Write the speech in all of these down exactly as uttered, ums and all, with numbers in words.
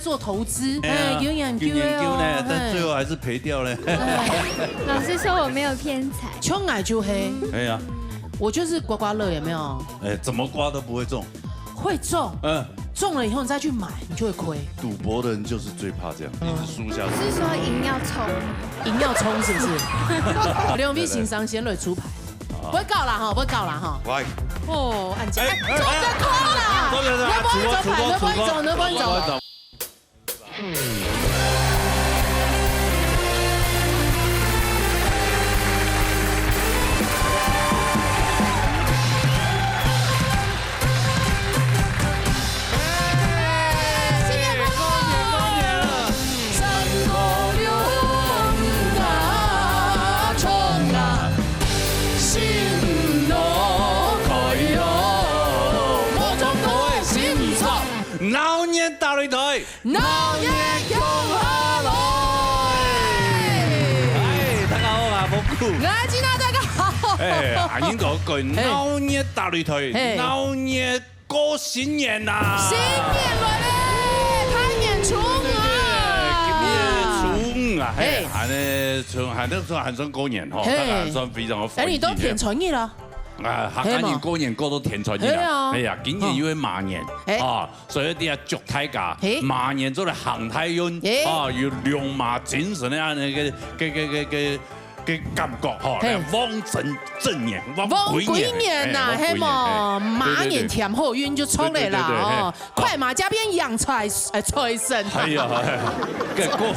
做投資，哎呀，哎，有研究的哦，有研究呢，但最後還是賠掉了。哎。老師說我沒有偏財。像𠊎就係，哎呀。我就是刮刮樂，有沒有？哎，怎麼刮都不會中。會中，嗯。中了以後你再去買，你就會虧。賭博的人就是最怕這樣，一直輸下去。是說贏要衝？贏要衝是不是？兩位先生先來出牌，啊。不會搞啦哈，不會搞啦哈。喂。哦，恁樣，哎，哎，中个空啦，哎，哎，你不會中牌，你不會中，你不會中。鬧熱打擂台。 鬧熱共下來！哎，大家好啊，我係阿金啊，大家好。哎，恁樣講，嘿。鬧熱打擂台，嘿。鬧熱過新年啦！新年來了，大年初五啊！對，對，對，今日初五啊，嘿，嘿。恁樣，初，恁樣算，還算過年吼，嘿。大家還算非常的歡喜。哎，你都天穿日了。啊，客家人過年過到天穿日了。嘿嘛。哎呀，今年又係馬年，哦。哎。啊， 所以這下祝大家，嘿。馬年做得行大運，嘿。啊，有龍馬精神个恁樣个，个，个，个，个，个感覺吼，嘿。來旺整，整年，旺旺幾年，幾年吶，哎，旺幾年，嘿嘛，嘿，馬年添好運就出來啦，對，對，對，對，對，哦，嘿。快馬加鞭，迎財，呃，財神。哎呀，哎呀，結果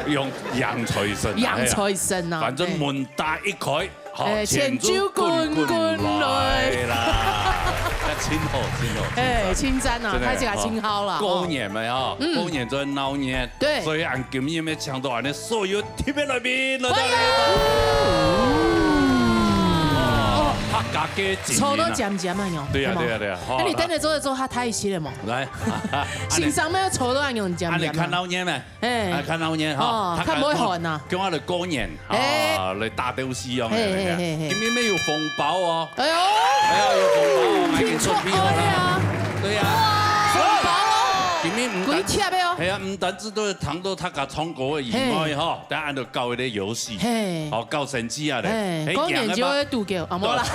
用迎財神啊，迎財神啊，嘿。反正門打一開， 好，哎，錢就滾滾來啦。錢就滾滾來。真好，真好，哎，真讚。真讚啊，真的，大家真好啦，過年嘛，吼，嗯。過年最鬧熱，對。所以俺今日也請到俺的所有特別來賓，來，來，來。歡迎。哦，客家个精英啊。抽到尖尖啊，喲，對呀，對嘛？對呀，對呀，好，哎，你等下做一做，他太細了嘛。來。先生們抽到恁樣尖尖啊。啊，你看鬧熱沒？ 哎。啊，看鬧熱哈，哦，大家看無寒啊。講，講到過年，哎。啊，來打鬥敘恁樣个，嘿，嘿，嘿，嘿。今日乜有紅包哦。哎喲。哎呀，有紅包哦，還給準備好了。聽說，哎呀。對呀。哇，紅包哦。今日毋單，幾貼的哦。哎呀，毋單止都係聽到大家唱歌以外，嘿。吼，等下就搞一個遊戲，嘿。好，搞神奇啊嘞。嘿，嘿，過年就會賭球，啊，無啦。對。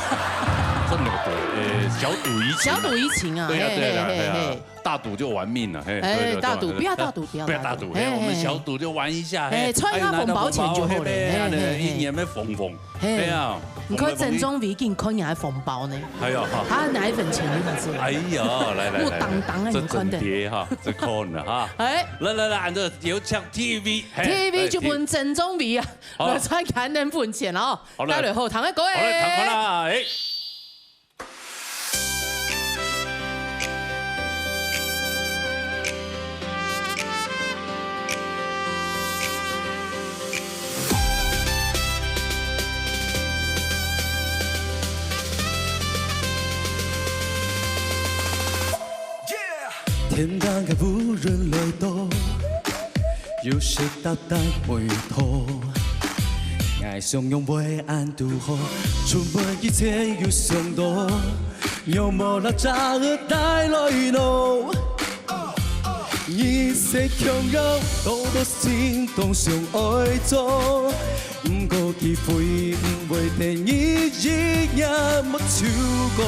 真的，呃，小賭怡情啊。小賭怡情啊，對呀，嘿，對呀，嘿，嘿，哎呀。嘿。 大賭就玩命了，嘿，哎，對，對，大賭，對，不要大賭，不要大賭。不要大賭，嘿，嘿，我們小賭就玩一下，嘿，嘿，哎，揣一下紅包錢就好了，拿到紅包，嘿，嘿，嘿，那個，嘿，嘿。一年的紅紅，嘿。哎呀，你看鄭宗維，給你看你的紅包呢。哎呀，哈。他拿一分錢給你吃。哎呀，來，來，來，來，木當當的，這你看的。整疊哈，這看了哈。哎。來，來，來，俺這有請T V，嘿，T V就分鄭宗維啊，好。來揣看能分錢哦。好了。待會好，談個歌，好了，談個啦，哎。 天頂个烏雲來到，又濕答答味道。 𠊎想仰會恁堵好，出門以前有想到，仰無摎遮仔帶來喏。日色強要，多多心當想愛做，毋過機會毋會等於一夜莫錯過，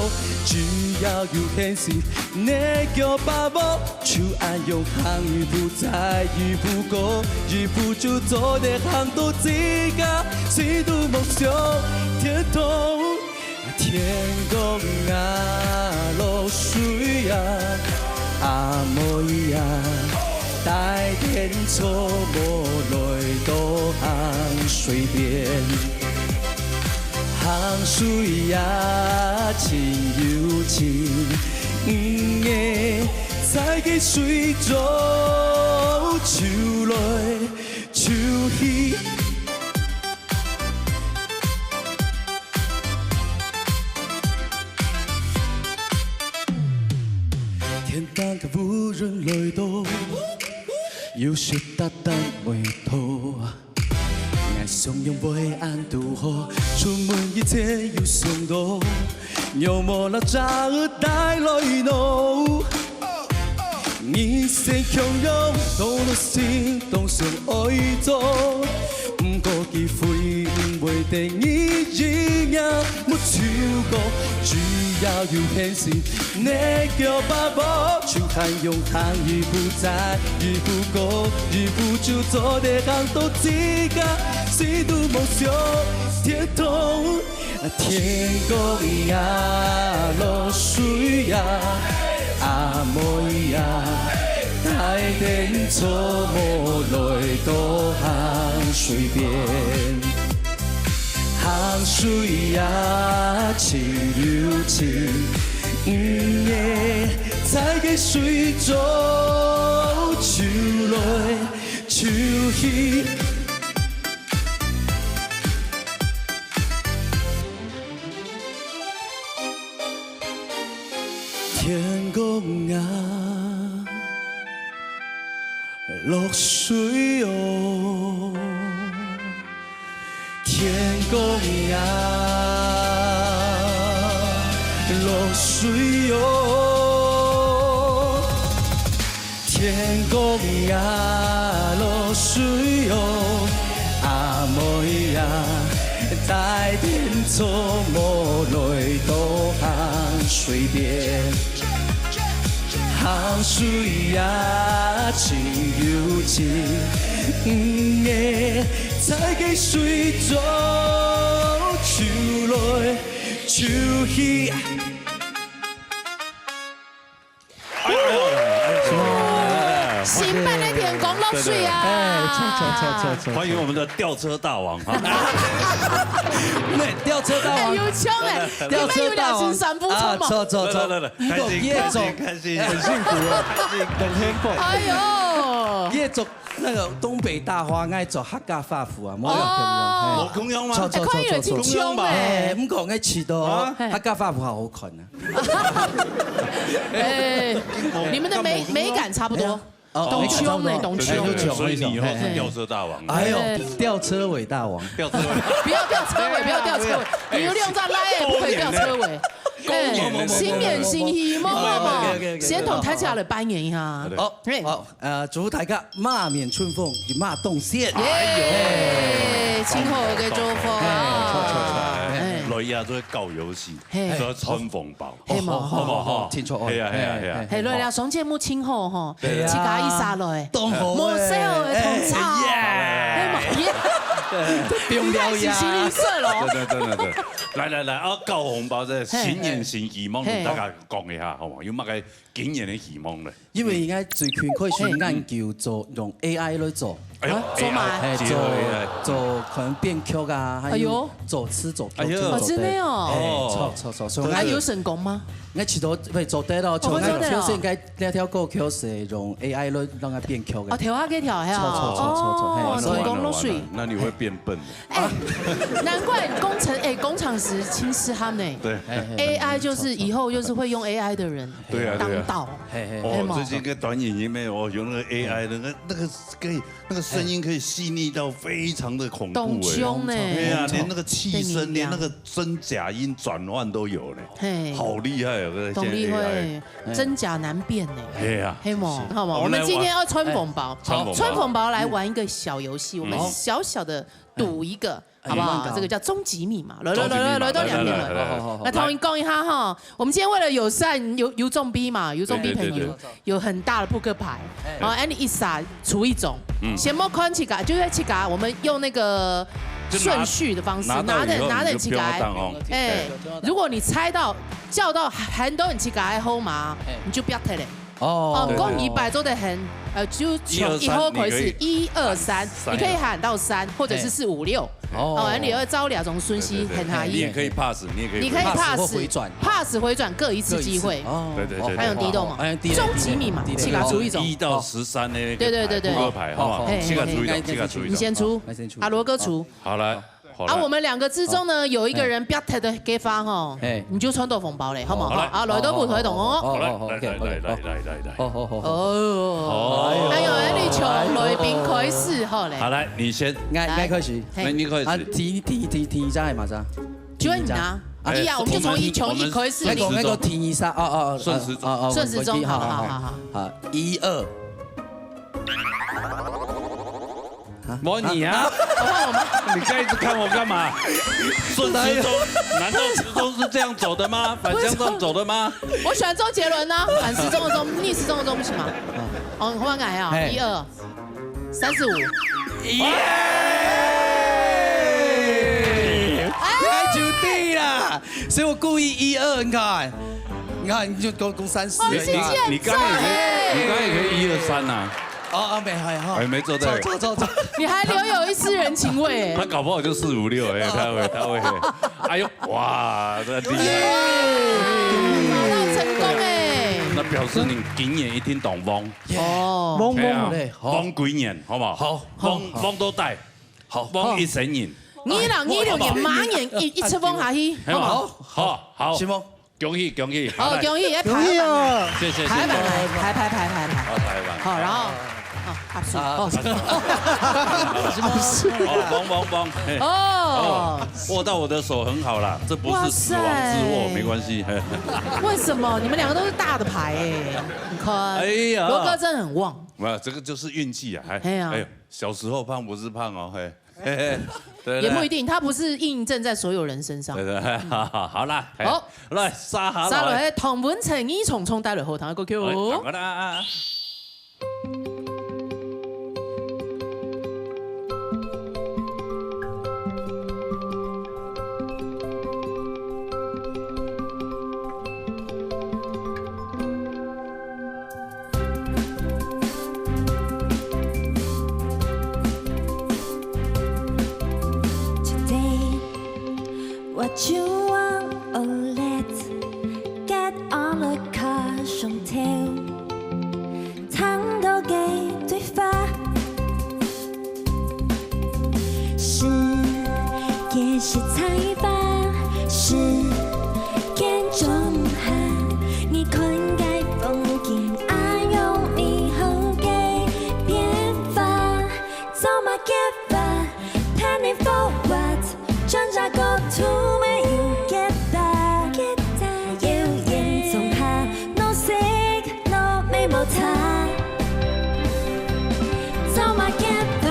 只要有現實，你叫把握。 就恁樣行一步再一步過，一步就做得行到自家心中夢想天堂。天公啊，落水啊，阿妹啊，帶點草木來到行水邊。 行水啊，真有情，魚仔在該水中泅來泅去。天頂个烏雲來到，又濕答答味道。 𠊎想仰會恁堵好，出門以前有想到，仰無摎遮仔帶來喏。日時共樣，到了心當想愛做，毋過機會毋會等於一夜。沒手過，只要有恆心，你叫把握，就還用行一步再一步過，一步就做得行到自家，心中夢想，天堂。 天公爺，落水爺，阿妹爺，帶點草木來到鹹水邊。鹹水爺，真有情，毋係在該水中泅來泅去。 天公啊，落水哦，天公啊，落水哦。 天公爺，落水哦，阿妹爺，帶點草木來到鹹水邊。鹹水爺，真有情，毋係在該水中泅來泅去。 哎呦，哎呦，哎呦，哇，新版的天公落水啊！哎，錯，錯，錯，錯，錯。歡迎我們的吊車大王哈。那吊車大王，哎，有槍哎，吊車大王，你們有兩型三步衝嗎？啊，錯，錯，錯。來，來，來，開心，不過葉總，開心，開心。哎，很幸福哦。開心，很幸福。哎呦。葉總，那個東北大花，愛做客家花服啊，沒有，哦。無共樣嗎？錯，錯，哎，看起來真錯，錯，錯。像哎。哎，不過我試到哦，啊。客家花服好好看啊。 哎，你們的美，美感差不多。哦，當像呢，當像。對，對，對，所以你以後是吊車大王。哎呦，哎。吊車尾大王。吊車尾。不要吊車尾，不要吊車尾，你有兩張來，不可以吊車尾。哎，新年新希望，好不好？沒有，沒有，沒有，沒有。先同大家來拜年一下。對。好，嘿。好，呃，祝福大家馬面春風，一馬當先。耶，辛苦个祝福啊。哎，來呀，做搞遊戲，嘿。做穿紅包。 係無？好無？好，聽說哦。係啊，係啊，係啊。係，來了，上節目請好吼，係啊。自家一儕來，當好欸。無笑的同桌哦。哎呀。係嘛？耶。不用表演啊。你太喜形於色了哦。真的，真的，真的。來，來，來，啊，搞紅包，這新年新希望，嘿。同大家講一下，好無？有麼个今年的希望呢？因為應該最近開始研究做，用A I來做。 哎呦，啊，做麼个？哎，做，結合A I。做可能編曲啊，還有哎呦。作詞作曲，哎呦。全部做得。哦，真的哦。哎，哦。錯，錯，錯，所以啊，有成功嗎？𠊎試著會做得咯，哦，會做得哦。像𠊎首先該這條歌曲係用A I來讓佢編曲个。哦，調下去調下哦。錯，錯，錯，錯，錯，哦，嘿，所以天公落水。完了，完了，那你會變笨的。哎，難怪工程，哎，工程師真適合呢。對。嘿，嘿，A I就是以後就是會用A I的人。對啊，對啊。當道。嘿，嘿。哦，嘿嘛。最近个短影音裡面，哦，有那個A I的，那，那個可以 那個聲音可以細膩到非常的恐怖欸。當像呢。對啊，連那個氣聲，連那個真假音轉換都有呢。嘿。好厲害哦，這現在當厲害，A I。真假難辨呢。哎呀，係無？好嗎？我們來玩，我們今天要穿紅包，哎，穿紅包。穿紅包來玩一個小遊戲，我們小小的賭一個，哎，好不好？哎，這個叫終極密碼。來，來，來，來，來，來，來，來，來，來，來，來。好，好，好。來，同你講一下哈，我們今天為了友善，有，有中B嘛，有中B朋友，對，對，對，對。 有很大的撲克牌，哎。好，哎，你一儕出一種，嗯。先莫看自家，就是自家，我們用那個順序的方式，就拿，拿到以後拿等，拿等起來。你就不要當哦。哎，如果你猜到，叫到喊到你自家个號碼，哎。你就不要提了。哦。哦，毋過你擺做得喊，呃，就從一號開始，一二三，你可以喊到三，或者是四五六。 哦。哦，你要照兩種順序喊下去。對，對，對。你也可以 pass，你也可以你可以 pass，pass 或回轉。pass 回轉各一次機會。各一次。哦。對，對，對，對。還有第一種嘛，哎，第一，終極密碼，第一，自家出一種。一到十三的那個牌，對，對，對，對。撲克牌，好不好？哦，哦。嘿，自家出一種，嘿，嘿，自家出一種。你先出。好，我先出。啊，羅哥出。好，來，好，啊，來。我們兩個之中呢，有一個人不要提的地方哦，嘿。你就穿到紅包嘞，好不好？好，來。啊，來都不推動哦。好，好，好，好，OK，OK，好。來，來，來，來，來。好，好，好，好。哦。哦。哎呦，哎，你從來賓開始好嘞。好，來，你先。來，來，開始。 嘿。那你開始。啊，第，第，第，第一張係麼張？就係你啊。啊，一啊，我们就从一，从一开始。那个，那个停一下，哦，哦，顺时钟。哦，哦，顺时钟，好，好，好，好。好，一二。没你啊！你刚一直看我干嘛？顺时钟，难道时钟是这样走的吗？反向上走的吗？我喜欢周杰伦呢，反时钟的钟，逆时钟的钟不行吗？哦，你换改啊，嘿。一二。 三十五。耶！哎，就对了，所以我故意一二，你看，你看，你就勾勾三十。你，你刚才也可以，你刚才也可以一二三呐。哦，哦，没，还好。哎，没做到。走，走，走，走。你还留有一丝人情味。他搞不好就四五六，哎，他会，他会。哎呦，哇，这厉害！找到成功哎。那表示你今年一定懂翁。哦。翁，哎呀，翁嘞，好。翁几年，好不好？好，好，翁，好。翁都带。 好。帮一生人。二零二六年馬年一，一直幫下去，好不好？好，好，好。是無？恭喜，恭喜，好，好，來。恭喜，來，恭喜哦。謝謝，謝謝。拍板來，拍，拍，拍，拍，拍。好，拍板。好，然後，哦，拍手。啊，哦。哦，幫，幫，幫，嘿。哦。哦，握到我的手很好啦，這不是死亡之握，哇塞。沒關係，嘿。為什麼？你們兩個都是大的牌欸，你看，哎呀。羅哥真的很旺。沒有，這個就是運氣啊，還，嘿啊。哎呦，小時候胖不是胖哦，嘿。 嘿嘿，對，對。也不一定，它不是印證在所有人身上。對，對，好啦，嘿，好。來，沙下來。沙來，唐文成、二重重帶來好聽个歌曲哦。哎，好啦。 Today, what you want, oh, let's get all the cars on tail. 聽到个對話。世界實在大，時間總下，你看个風景，愛有美好个變化。做麼个吧，planning forward， 轉隻角度乜有結巴，有緣總下，no signal乜無差。做麼个吧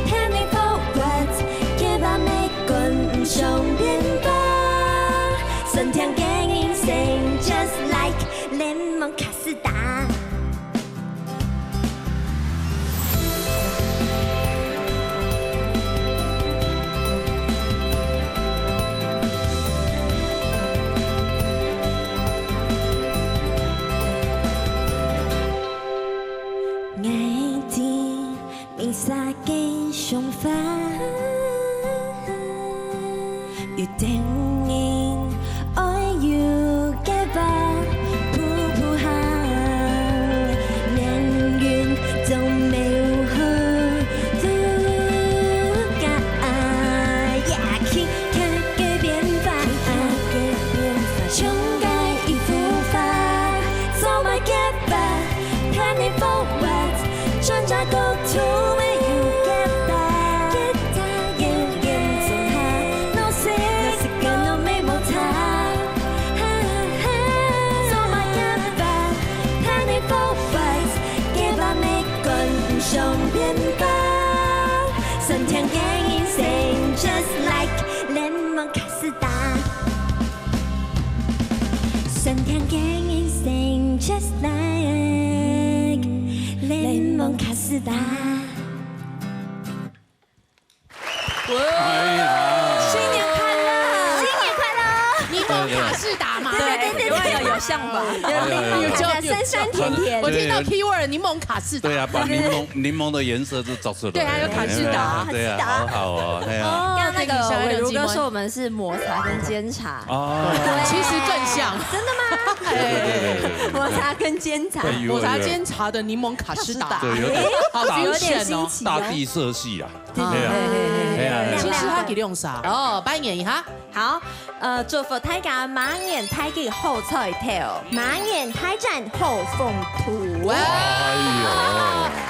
，planning forward，計畫乜跟毋上變化。酸甜个人生，just like lemon castella。 𠊎知每儕个想法，有兜人愛有計畫，步步行，命運總無好渡假，也去看个變化，像个一幅畫，做麼个吧？ Planning forward，轉隻角度乜有結巴，有緣總下，no signal乜無差。做麼个吧？Planning forward，計畫乜跟毋上變化。酸甜个人生，just like lemon castella。 酸甜个人生，just like lemon castella。哇！哎呀。新年快樂！新年快樂！檸檬卡士达嘛。對，對，對，對，對。有，有，有像吧？有，有，有，有。有，有，有。酸酸甜甜。我聽到keyword檸檬卡士达。對啊，把檸檬，檸檬的顏色就找出來。對，還有卡士達。對啊，好好哦，哎呀。哦，剛剛那個偉如哥說我們是抹茶跟煎茶。 哦。對，其實更像。真的嗎？對，對，對，對，對。抹茶跟煎茶。對，有，有。抹茶煎茶的檸檬卡士達。對，有點，好有點新奇哦。大地色系啊。對，對，對，對，對，對。對啊。其實佢幾靚色。哦，拜年一下。好，呃，祝福大家馬年大吉好彩頭。馬眼開戰後風圖。哇！哎呦，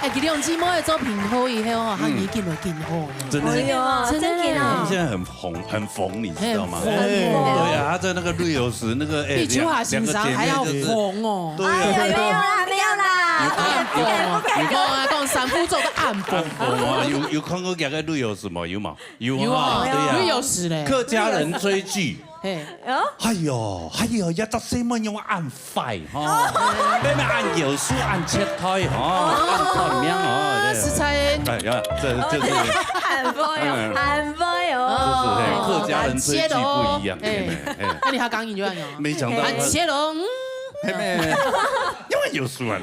哎，佢兩姊妹做朋友以後吼，佢已經會更好了。真的，哎呦，真的嘞。他們現在很紅，很紅，你知道嗎？很紅。對啊，他在那個瑞友時那個，哎，比秋華先生還要紅哦。對啊。哎呀，沒有啦，沒有啦。有看過嗎？你看啊，講三步走的暗紅。暗紅啊，有有看過兩個瑞友時嗎？有嗎？有啊，有啊，對啊。瑞友時嘞。客家人追劇。 嘿。哎呦，哎呦，一隻細妹用恁壞吼，哦。咩咩恁有數恁切開吼，哦。恁短命哦，對。實在。哎呀，這這是。很會哦，嗯。很會哦。就是，嘿，客家人追劇不一樣，哦，嘿，嘿。那你還講英語啊？沒想到。很切哦，嗯。嘿，沒，因為有數啊，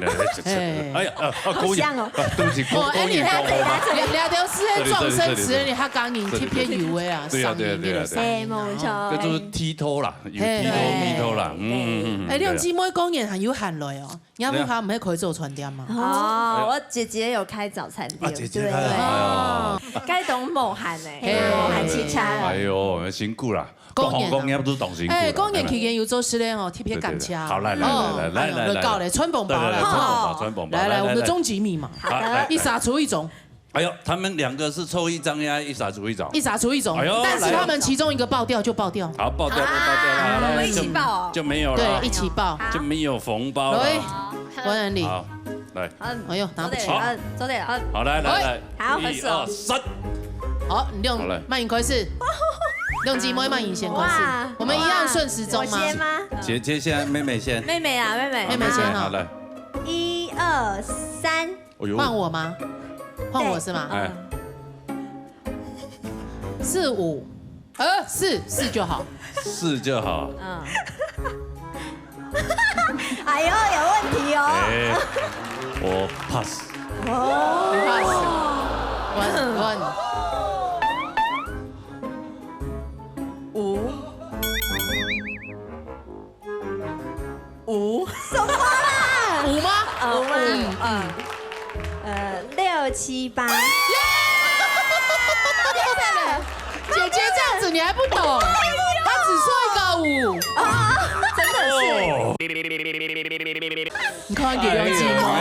嘿。哎呀，啊，啊，好像哦。啊，對不起，哦，哎，你還，聊聊天是撞生词，你還講英語特別有味啊，對啊，對啊，對啊，對啊。哎，沒錯。這就是剃頭啦。 有剃頭，剃頭啦，嗯，嗯，嗯，哎，你兩姊妹過年還有閒來哦，你阿婆毋係開早餐店嗎？哦，我姐姐有開早餐店，啊，姐姐開的，對。哎呦。該當無閒呢，嘿。無閒吃飯。哎呦，辛苦啦，過年啊。各行各業都當辛苦啦。哎，過年期間有做事咧哦，特別感謝。對，對，對。好，來，來，哦，來，來，來，哎呦，來，來。搞嘞，穿紅包了，對，對，對，穿紅包，哈。穿紅包，來，來，來，我們的終極密碼。來，來，來。一儕出一種。 哎呦，他們兩個是抽一張呀，一儕出一張。一儕出一種，哎呦，但是他們其中一個爆掉就爆掉。來哦。好，爆掉就爆掉了，啊，來，來，我們一起爆哦。就，就沒有了。對，一起爆。就沒有紅包了。喂，王仁禮。好，來。嗯，哎呦，拿不起。好。嗯，做得了，嗯。好，來，來，喂。來。好，一，二，三。好，你用，好，來。慢點開始。用雞妹慢點先開始。哇。我們一樣順時鐘嗎？我先嗎？姐姐先，妹妹先。妹妹啊，妹妹。妹妹先哈。好，來。一二三。 哎呦。换我吗？换我是吗？哎。四五，呃，四，四就好。四就好。嗯。哎呦，有問題哦。哎，我pass。哦。你pass。问，问。五。 五。什么啦？五吗？呃，五吗？嗯，嗯。呃，六七八。耶！姐姐这样子你还不懂？她只说一个五。哦，真的是。哦。你看，你了解吗？哎，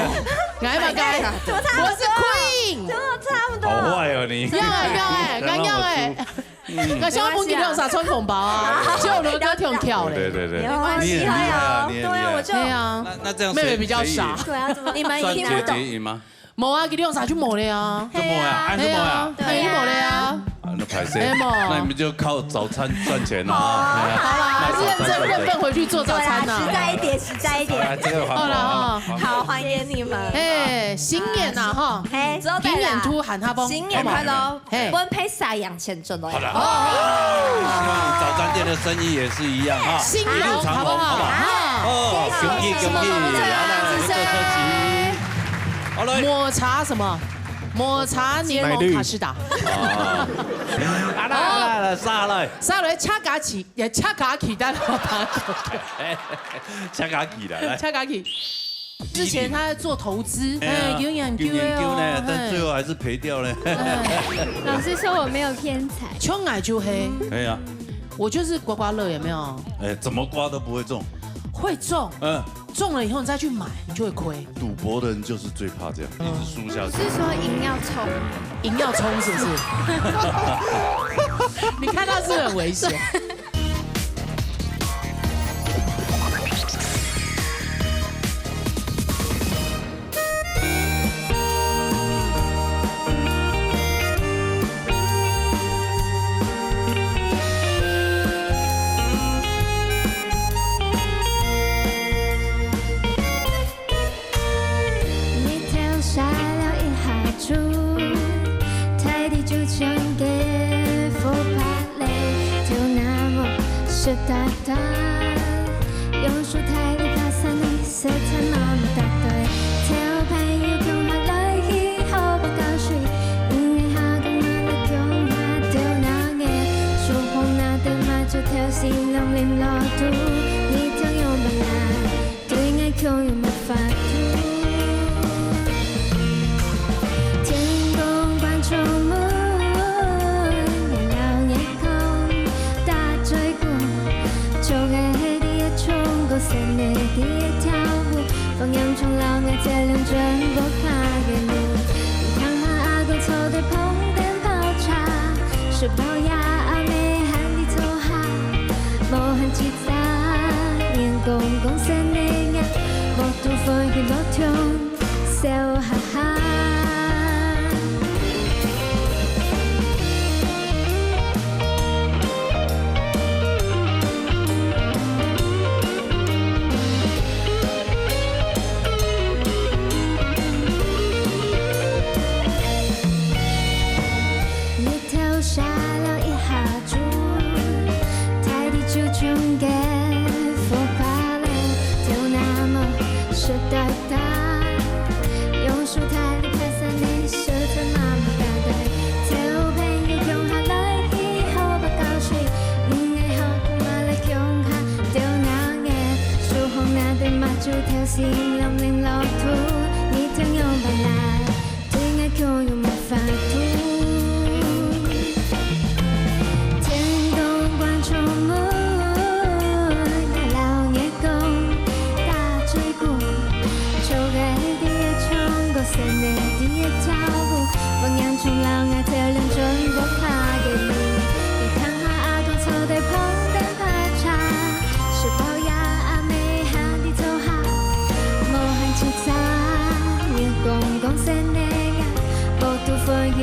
来吧，该。怎么差不多？我是queen。怎么差不多？好坏哦，你。要哎，要哎，要哎。 嗯。那小凤给两儕穿红包啊，没关系啊。就有个跳跳嘞。对，对，对。没关系，你很厉害啊，你很厉害。对啊，我就对啊，那，那这样谁，妹妹比较傻。谁赢？对啊，怎么你们一定不懂？算姐姐赢吗？没啊，给两儕就没了啊。就没啊，对啊。还是没啊？对啊。还是没了啊。啊，那拍谁？哎，没。那你们就靠早餐赚钱了啊。好啊。对啊。好啦，还是认真，认份回去做早餐呐。对啊，实在一点，实在一点。哎，这个环保啊，好啦，哈。环保。好，还给你们。哎，新年呐，哈。嘿，平安兔喊他帮，新年快乐。好不好？ 嘿。分配三样钱转来。好了，好。希望早餐店的生意也是一样哈，新年一路长虹，好不好？好不好？好。哦，恭喜，恭喜，好，来，来，来，来，来，来。好，来。抹茶什么？抹茶檸檬卡士达。买绿。哦。啊，来，来，来，来，下来。下来，恰卡奇，也恰卡奇，但是我把它恰卡奇了，来。恰卡奇。 之前他在做投资，哎呀，哎，有研究的哦，有研究呢，但最后还是赔掉了。哎。老师说我没有偏财。像我就黑，哎呀。我就是刮刮乐，有没有？哎，怎么刮都不会中。会中，嗯。中了以后你再去买，你就会亏。赌博的人就是最怕这样，一直输下去。是说赢要冲吗？赢要冲是不是？你看他是不是很危险？ 日头晒了一下树，大地就像个火把嘞，就那么湿哒哒，用手抬起把伞，你实在忙不得对。交朋友共下来去，好不高兴，因为下个马拉松下掉那个，手风拿得嘛就跳心浪淋落肚，你跳用不来。 对，爱口有没法度？天公观众们，老眼光，大嘴鼓，就该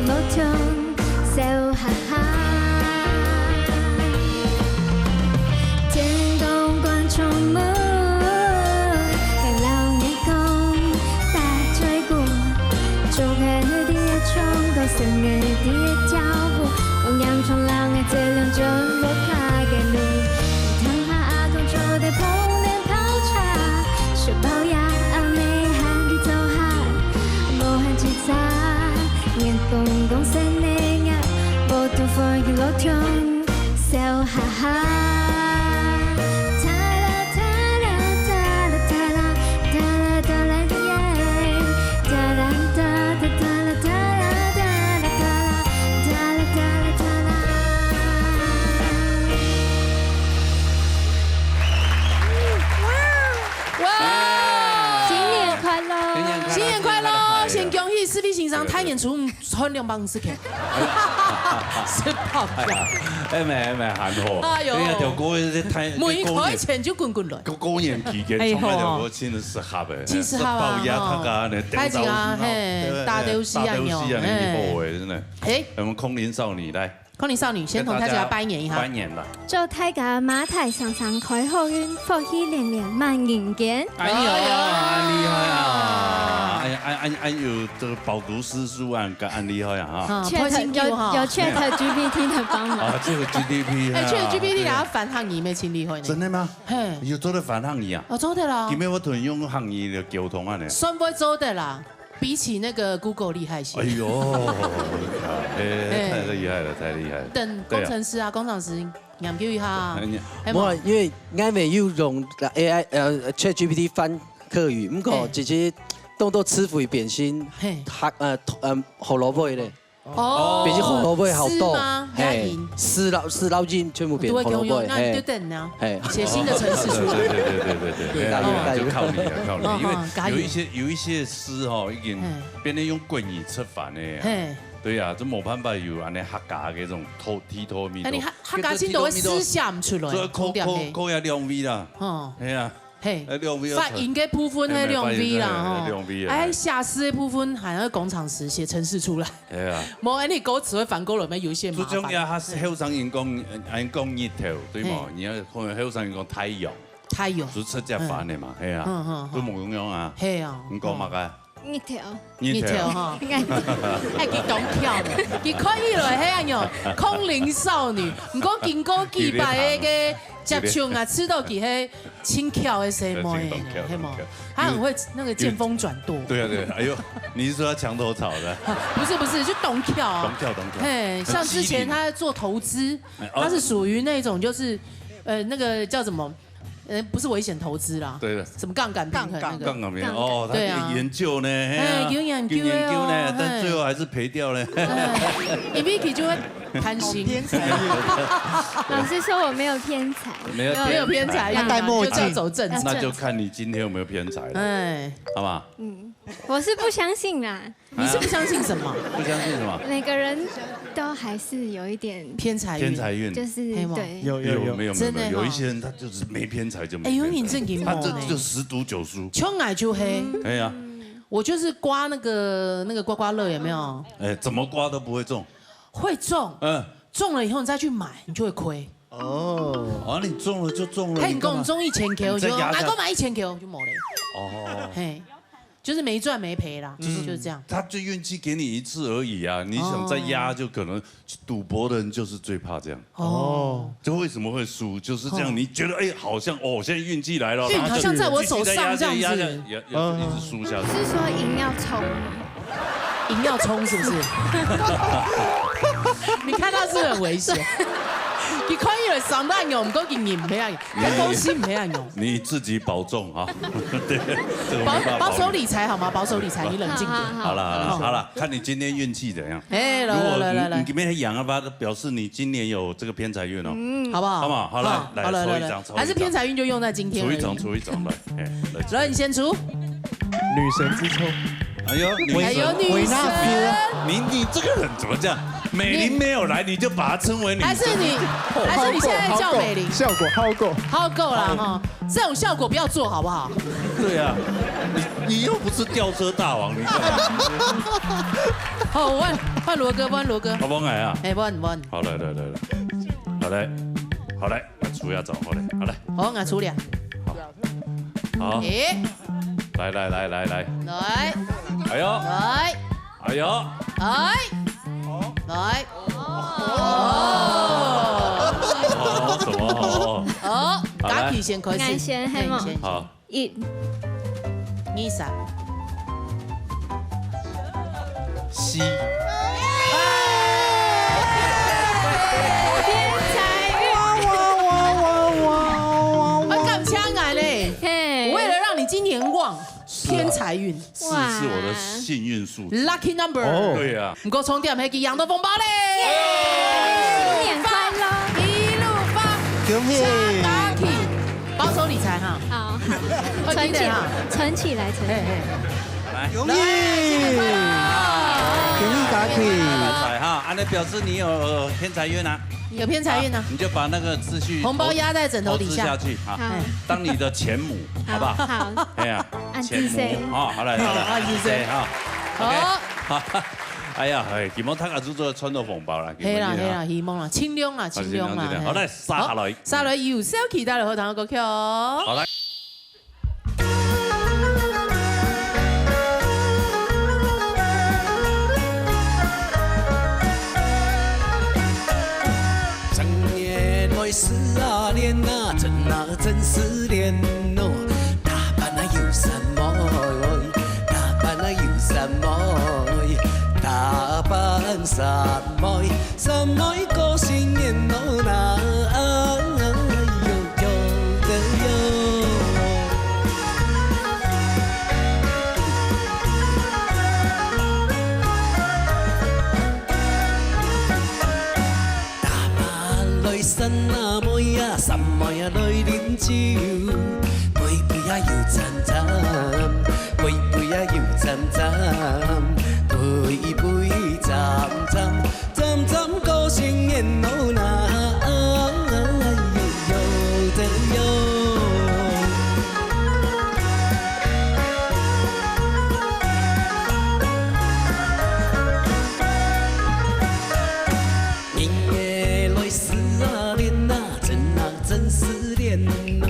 路中笑哈哈。天公觀眾們，該摎𠊎講，打嘴鼓，祝你在唱歌，生日在跳舞，光陽衝浪，在兩種不怕个路。聽下阿公做的捧年泡茶，小包呀，阿妹喊你做下，無喊自殺。 月光光閃亮，無同風雨路中笑哈哈。哇！新年快樂！新年快樂！新年快樂！先恭喜四位先生大年初五 賺兩百五十K。食飽呀。哎，毋係，毋係，還好。哎喲。人家條歌，這太，每一塊錢就滾滾來。過，過年期間，哎喲。唱該條歌真的適合哎。真適合啊，食飽呀，吼。大家呢，開心啊，嘿，對不對？打遊戲啊，打遊戲啊，嘿。你好哎，真的。哎。我們空靈少女來。空靈少女，先同大家拜年一下。跟大家拜年了。祝大家馬太上上開好運，福氣連連滿人間。哎喲，哎喲。恁厲害啊！哎呀，哎，哎，哎喲，這個飽讀詩書啊， 恁厲害啊，哈。啊，Chat，開心有哈。有，有ChatGPT的幫忙。啊，這個G D P，哎，啊，ChatGPT對。也要翻客語，乜真厲害呢。真的嗎？嘿。有做得翻客語啊？哦，做得啦。今日我同你用客語來溝通啊呢。算會做得啦，比起那個Google厲害些。哎喲，哎，哎。太厲害了，太厲害了。等工程師啊，對啊。工程師研究一下啊。哎，你，係無？無啊，因為𠊎乜有用AI，呃，ChatGPT翻客語，毋過，嘿。直接當做詞彙變成，嘿。客，呃，呃，胡蘿蔔咧。 哦，變成紅蘿蔔好多，是嗎？嘿，押韻。四撈，四撈音全部變紅蘿蔔，都會共用，那你就嘿。等啊，嘿。寫新的程式出來。對，對，對，對，對，對，對，哎呀，對，就靠你了，靠你，哦，因為哦，加油。有一些，有一些詩吼，已經嗯。變成用國語出版的啊。嘿。對啊，這無辦法有恁呢客家的這種頭，剃頭咪頭。哎，你客，客家真多的詩寫毋出來，所以靠，重點嘿。靠，靠也兩位啦。哦。嘿啊。 嘿，哎，兩位要發音个部分，嘿，係兩位啦，發音，嘿，吼。兩位，哎，哎。寫詩个部分，還要工程師寫程式出來。哎呀。無，哎，你歌詞會翻過來咩？有一些麻煩。最重要，佢係後生人講，哎，講日頭，對無？嘿。你要看後生人講太陽，太陽。就直接翻的嘛，嗯。嘿啊，嗯，嗯，嗯。都無共樣啊。嘿啊。你講麼个？嗯。 日頭。日頭。日頭吼。哎，佢當巧呢，佢看起來係恁樣，空靈少女，毋過經過幾擺个个接觸啊，知道佢係真巧个細妹呢，真當巧，係無？真當巧。佢很會那個見風轉舵。對啊，對啊，哎喲，你是說他牆頭草的？不是，不是，就當巧啊。當巧，當巧。嘿，像之前他在做投資，很犀利。哎，哦。他是屬於那種就是，呃，那個叫什麼？ 呃，不是危險投資啦，對了。什麼槓桿平衡那個。槓桿平衡，哦，他對啊。有研究呢，嘿啊，哎，有研究的哦，有研究呢，但最後還是賠掉了。嘿。哎，因為佢就會貪心。偏財運。老師說我沒有偏財。沒有偏財。沒有偏財運啊，他戴墨鏡。就是要走正財。那就看你今天有沒有偏財了，哎。好不好？嗯，我是不相信啦。 你是不相信什麼？不相信什麼？每個人都還是有一點偏財運。偏財運。就是，嘿嗎？對。有，有，有。沒有，沒有，沒有，真的哈。有一些人他就是沒偏財就沒偏財。哎，有你正經無呢。他這就十賭九輸。像𠊎就係。哎呀。我就是刮那個，那個刮刮樂，有沒有？哎，怎麼刮都不會中。會中。嗯。中了以後你再去買，你就會虧。哦。啊，你中了就中了，嘿，你幹嘛？你講中一千K，我就，你再壓下去。啊，我買一千K，我就無了。哦。嘿。 就是沒賺沒賠啦，就是，就是這樣。他就運氣給你一次而已啊，你想再壓，哦。就可能賭博的人就是最怕這樣。哦。就為什麼會輸，就是這樣，哦。你覺得，哎，好像，哦，現在運氣來了，運好像在我手上這樣子。然後就繼續再壓，繼續再壓，壓，壓，壓，一直輸下去。是說贏要衝嗎？贏要衝是不是？你看他是不是很危險？你看起來上當有，毋過佢人毋係恁樣。 你，你自己保重啊。對，這個沒辦法保你。保，保守理財好嗎？保守理財，你冷靜點。好，好，好。好了，好了，哦。好了，看你今天運氣怎樣。哎，來，如果你，來，來，來。你今天贏了吧，表示你今年有這個偏財運哦。嗯。好不好？好不好？好，來，好，來，好，來，來，抽一張，來。抽一張。還是偏財運就用在今天而已。抽一張，抽一張，來，哎，來。來，你先出。女神之抽。哎呦，女神，哎呦，女神。你，你这个人怎么这样？美玲没有来，你就把她称为女神。还是你，还是你现在叫美玲？效果，效果。好够啦哈，这种效果不要做好不好？对啊，你，你又不是吊车大王，你干嘛？好，换，换罗哥，换罗哥。好，換𠊎啊。哎，换，换。好，来，来，来，来。好，来，好，来。 好，𠊎出了。好。好。哎。来，来，来，来，来。来。哎呦。来。哎呦。哎。来。哦。哦，什么哦？哦，好，来。Gaki先开始。俺先，嘿嘛。嘿，你先。好。 二十。四。偏财运。哇，哇，哇，哇，哇，哇。我感谢俺嘞，嘿。为了让你今年旺，是啊。偏财运。四是我的幸运数字。Lucky number。哦。对啊。不过重点还给养到红包嘞。耶，新年快乐。一路发，恭喜。下打起。 保守理财哈。好，好，存起来，好，记得哈。存起来，存起来。嘿，嘿。来，恭喜！来，新年快乐！恭喜Gaki！发财哈，恁呢表示你有偏财运啊。有偏财运啊。你就把那个资讯红包压在枕头底下。投资下去啊，好。当你的钱母，好不好？好。哎呀，按姿势。钱母啊，好，来，来，来，好，按姿势。哈。好。OK，好。哎呀，哎，希望大家都做得赚到红包啦，嘿啦，希望你啊。嘿啦，希望啦，尽量啦，啊，尽量啦，尽量，嘿。好，来，杀下来。好，杀下来，有小期待的好听的歌曲哦。好，来。 正月来失啊恋啊，真啊真失恋哦。打扮啊又三妹，打扮啊又三妹，打扮三妹，三妹过新年哦啦，哎呦呦的哟。 打扮来三啊妹啊，三妹啊来啉酒，杯杯啊又斟斟，杯杯啊又斟斟，杯杯斟斟，斟斟个新年哦啦，哎呦呦的哟。 人也来失啊恋啊，真啊真失恋哦。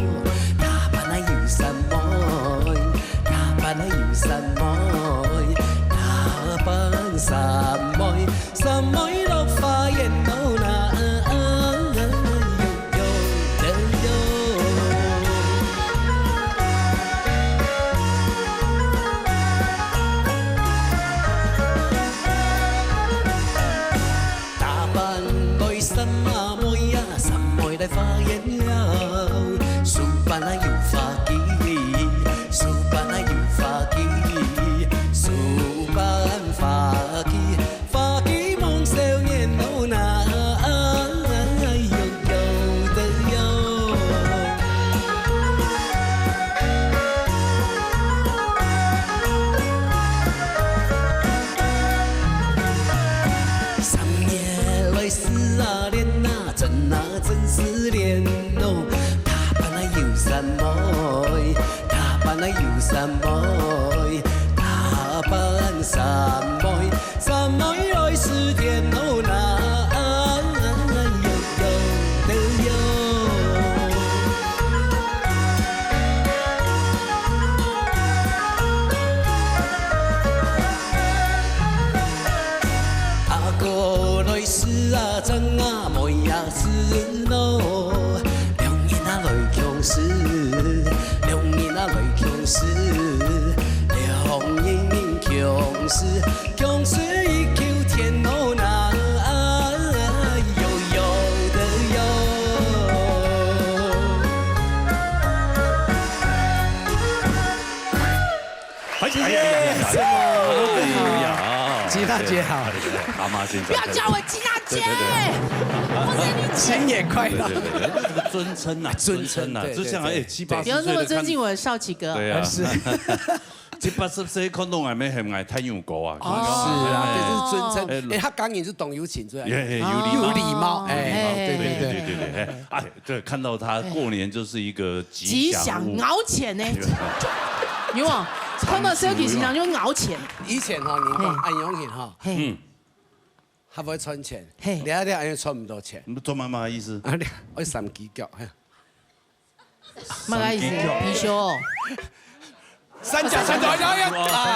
打扮啊又三妹，打扮啊又三妹，打扮三妹，三妹落花園哦啦，哎呦呦的哟。 打扮來三啊妹啊，三妹來花園了。手挽啊又花枝，手挽啊又花枝，手挽花枝，花枝望少年郎啊，哎呦呦的呦。 三月來失啊戀啊，真啊真失戀哦。打扮啊又三妹，打扮啊又三妹，打扮三妹，三妹來失戀哦啦，哎呦呦的呦。 阿哥來時啊，正啊妹啊子咯，兩人啊來共事，兩人啊來共事，兩人共事，共事一口田哦那，哎喲喲的喲。 哎，谢谢。哎呀，哎呀，哎呀，哎呀，吉娜姐好。哎呀，阿妈现在不要叫我吉娜姐，对，对，对。不是你姐。新年快乐。对，对，对，对，这个尊称呐，尊称，尊称呐，对，就像，对，对。哎，七八十岁的看，不要那么尊敬我的少奇哥。对啊。是。七八十歲看到𠊎，乜喊𠊎大牛哥啊。哦。是啊，哎。這是尊稱。哎，客家人係當有情，係吧？哎，哎，有禮貌。有禮貌，哎，哎，對，對，對，對，對，哎，哎，看到他過年就是一個吉祥物。吉祥，咬錢呢。有無？看到小吉祥就咬錢。以前吼，人講，哎。恁樣形吼，嘿。嗯。較會賺錢，嘿。你啊，你恁樣賺毋到錢。你做麼个意思？啊，你愛三支腳，嘿。 麼个意思？貔貅哦。三角蟾蜍，哎呀，哎呀，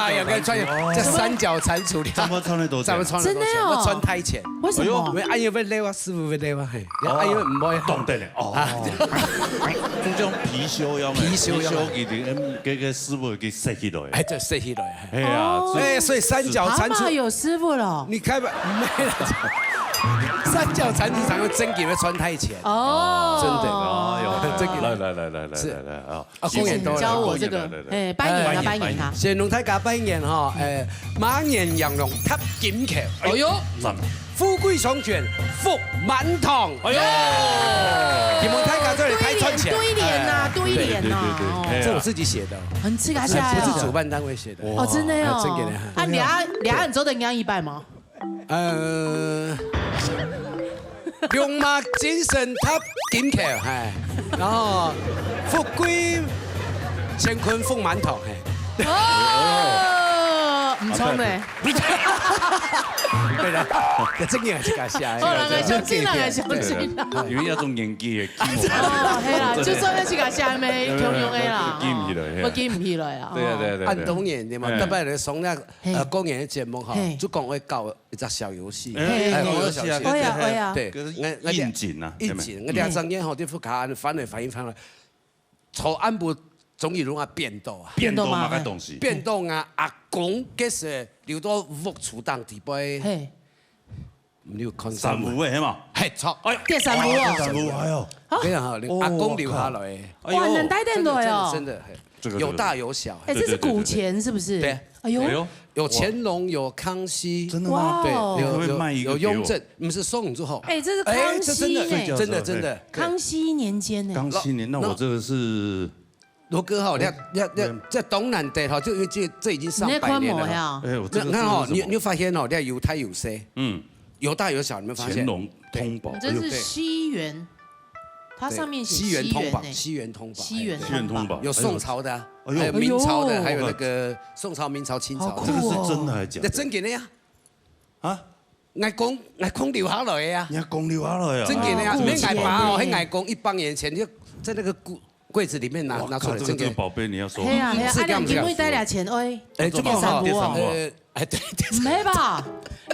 哎呀，該賺，這三角蟾蜍，怎麼賺得到錢？怎麼賺得到錢？真的哦。愛賺大錢。為什麼？哎喲。因為恁樣會溜啊，師傅會溜啊，嘿。哦。恁樣毋會啊。懂得了，哦。啊。就像貔貅一樣，貔貅一樣。貔貅一定，嗯，該个師傅給塞起來。哎，對，塞起來，嘿。哎呀，哦。所以哎，所以三角蟾蜍，蛤蟆有師傅了。你開吧，沒有了。三角蟾蜍常常真給會賺大錢。哦。真的。哦，有，這個來，來，來，來，來，是。來，來，啊。 啊，過年到了。請教我這個，過年了，對，對，對。哎，拜年啊，哎，拜年啊。先同大家拜年吼，哎，馬年羊龍踏金轎，哎喲，讚。富貴雙全福滿堂，哎喲。希望大家做得開賺錢。對聯，對聯啊，哎，對聯啊，對，對，對，對，哦。哎呀。這我自己寫的，很自家寫的哦。不是主辦單位寫的。哦，真的哦。哎，真的。啊，你啊，你啊，你做得講一擺嗎？ 呃，龍馬精神踏金轎，嘿，然後富貴乾坤福滿堂，嘿。哦，毋錯呢。對啦，這真个係自家寫个。好啦，𠊎相信啦，𠊎相信啦。因為這種年紀个，哦，係啦，就算係自家寫个，共樣个啦，記毋起來，嘿。會記毋起來啊。對啊，對啊，對啊，對啊。恁多年，對嘛，哎。特別來上那，嘿。呃，過年个節目哈，嘿。就講會搞 一隻小遊戲。哎，哎，哎，小遊戲啊，小遊戲。會啊，會啊。對，可是𠊎，𠊎應景啊，應景，對沒？𠊎兩三年吼，就不敢翻來翻一翻了。頭暗晡中意弄啊，變到啊。變到麼个東西？變到啊，阿公該時留到屋厝當底背。嘿。你有看山姆个，係嘛？嘿，著。哎喲，跌山姆哦。哇，跌山姆，哎喲。我跟你講哈，你哦，阿公留下來的。我靠。哎喲。哇，能帶電腦哦。真的，真的，真的，嘿。這個，這個，有大有小。哎，這是古錢是不是？對。哎喲。哎喲。 有乾隆，有康熙，真的嗎？哇哦。對，有，有，你可不可以賣一個給我？有雍正，毋係送之後。哎，這是康熙呢。哎，這真的，真的，真的。康熙年間呢。康熙年，那我這個是，羅哥哈，你看，你看，你看，這當難得哈，就因為這，這已經上百年了哈。你那寬模呀？哎，我這個，你看哈，這是什麼？你，你有發現哦，你看有大有細，嗯。有大有小，你有沒有發現？乾隆通寶，這是，哎喲。西元，它上面寫西元呢。對，西元通寶，西元通寶，西元通寶。哎，西元通寶，有宋朝的啊。 哎喲。還有明朝的，哎喲。還有那個宋朝、明朝、清朝。好酷哦。這個是真的還是假的？那真个呢呀。啊？𠊎公，𠊎公留下來个呀。你阿公留下來啊？真个呢呀，哦，沒𠊎爸哦，古錢呢。還𠊎公一百年前就在那個櫃，櫃子裡面拿，哇，拿出來，這個，這個，真个。這個寶貝你要收好。係啊，係啊，啊，你今日帶了錢，喂，哎，這個哈，跌山姆啊。呃， 哎，對，對，對。毋係吧？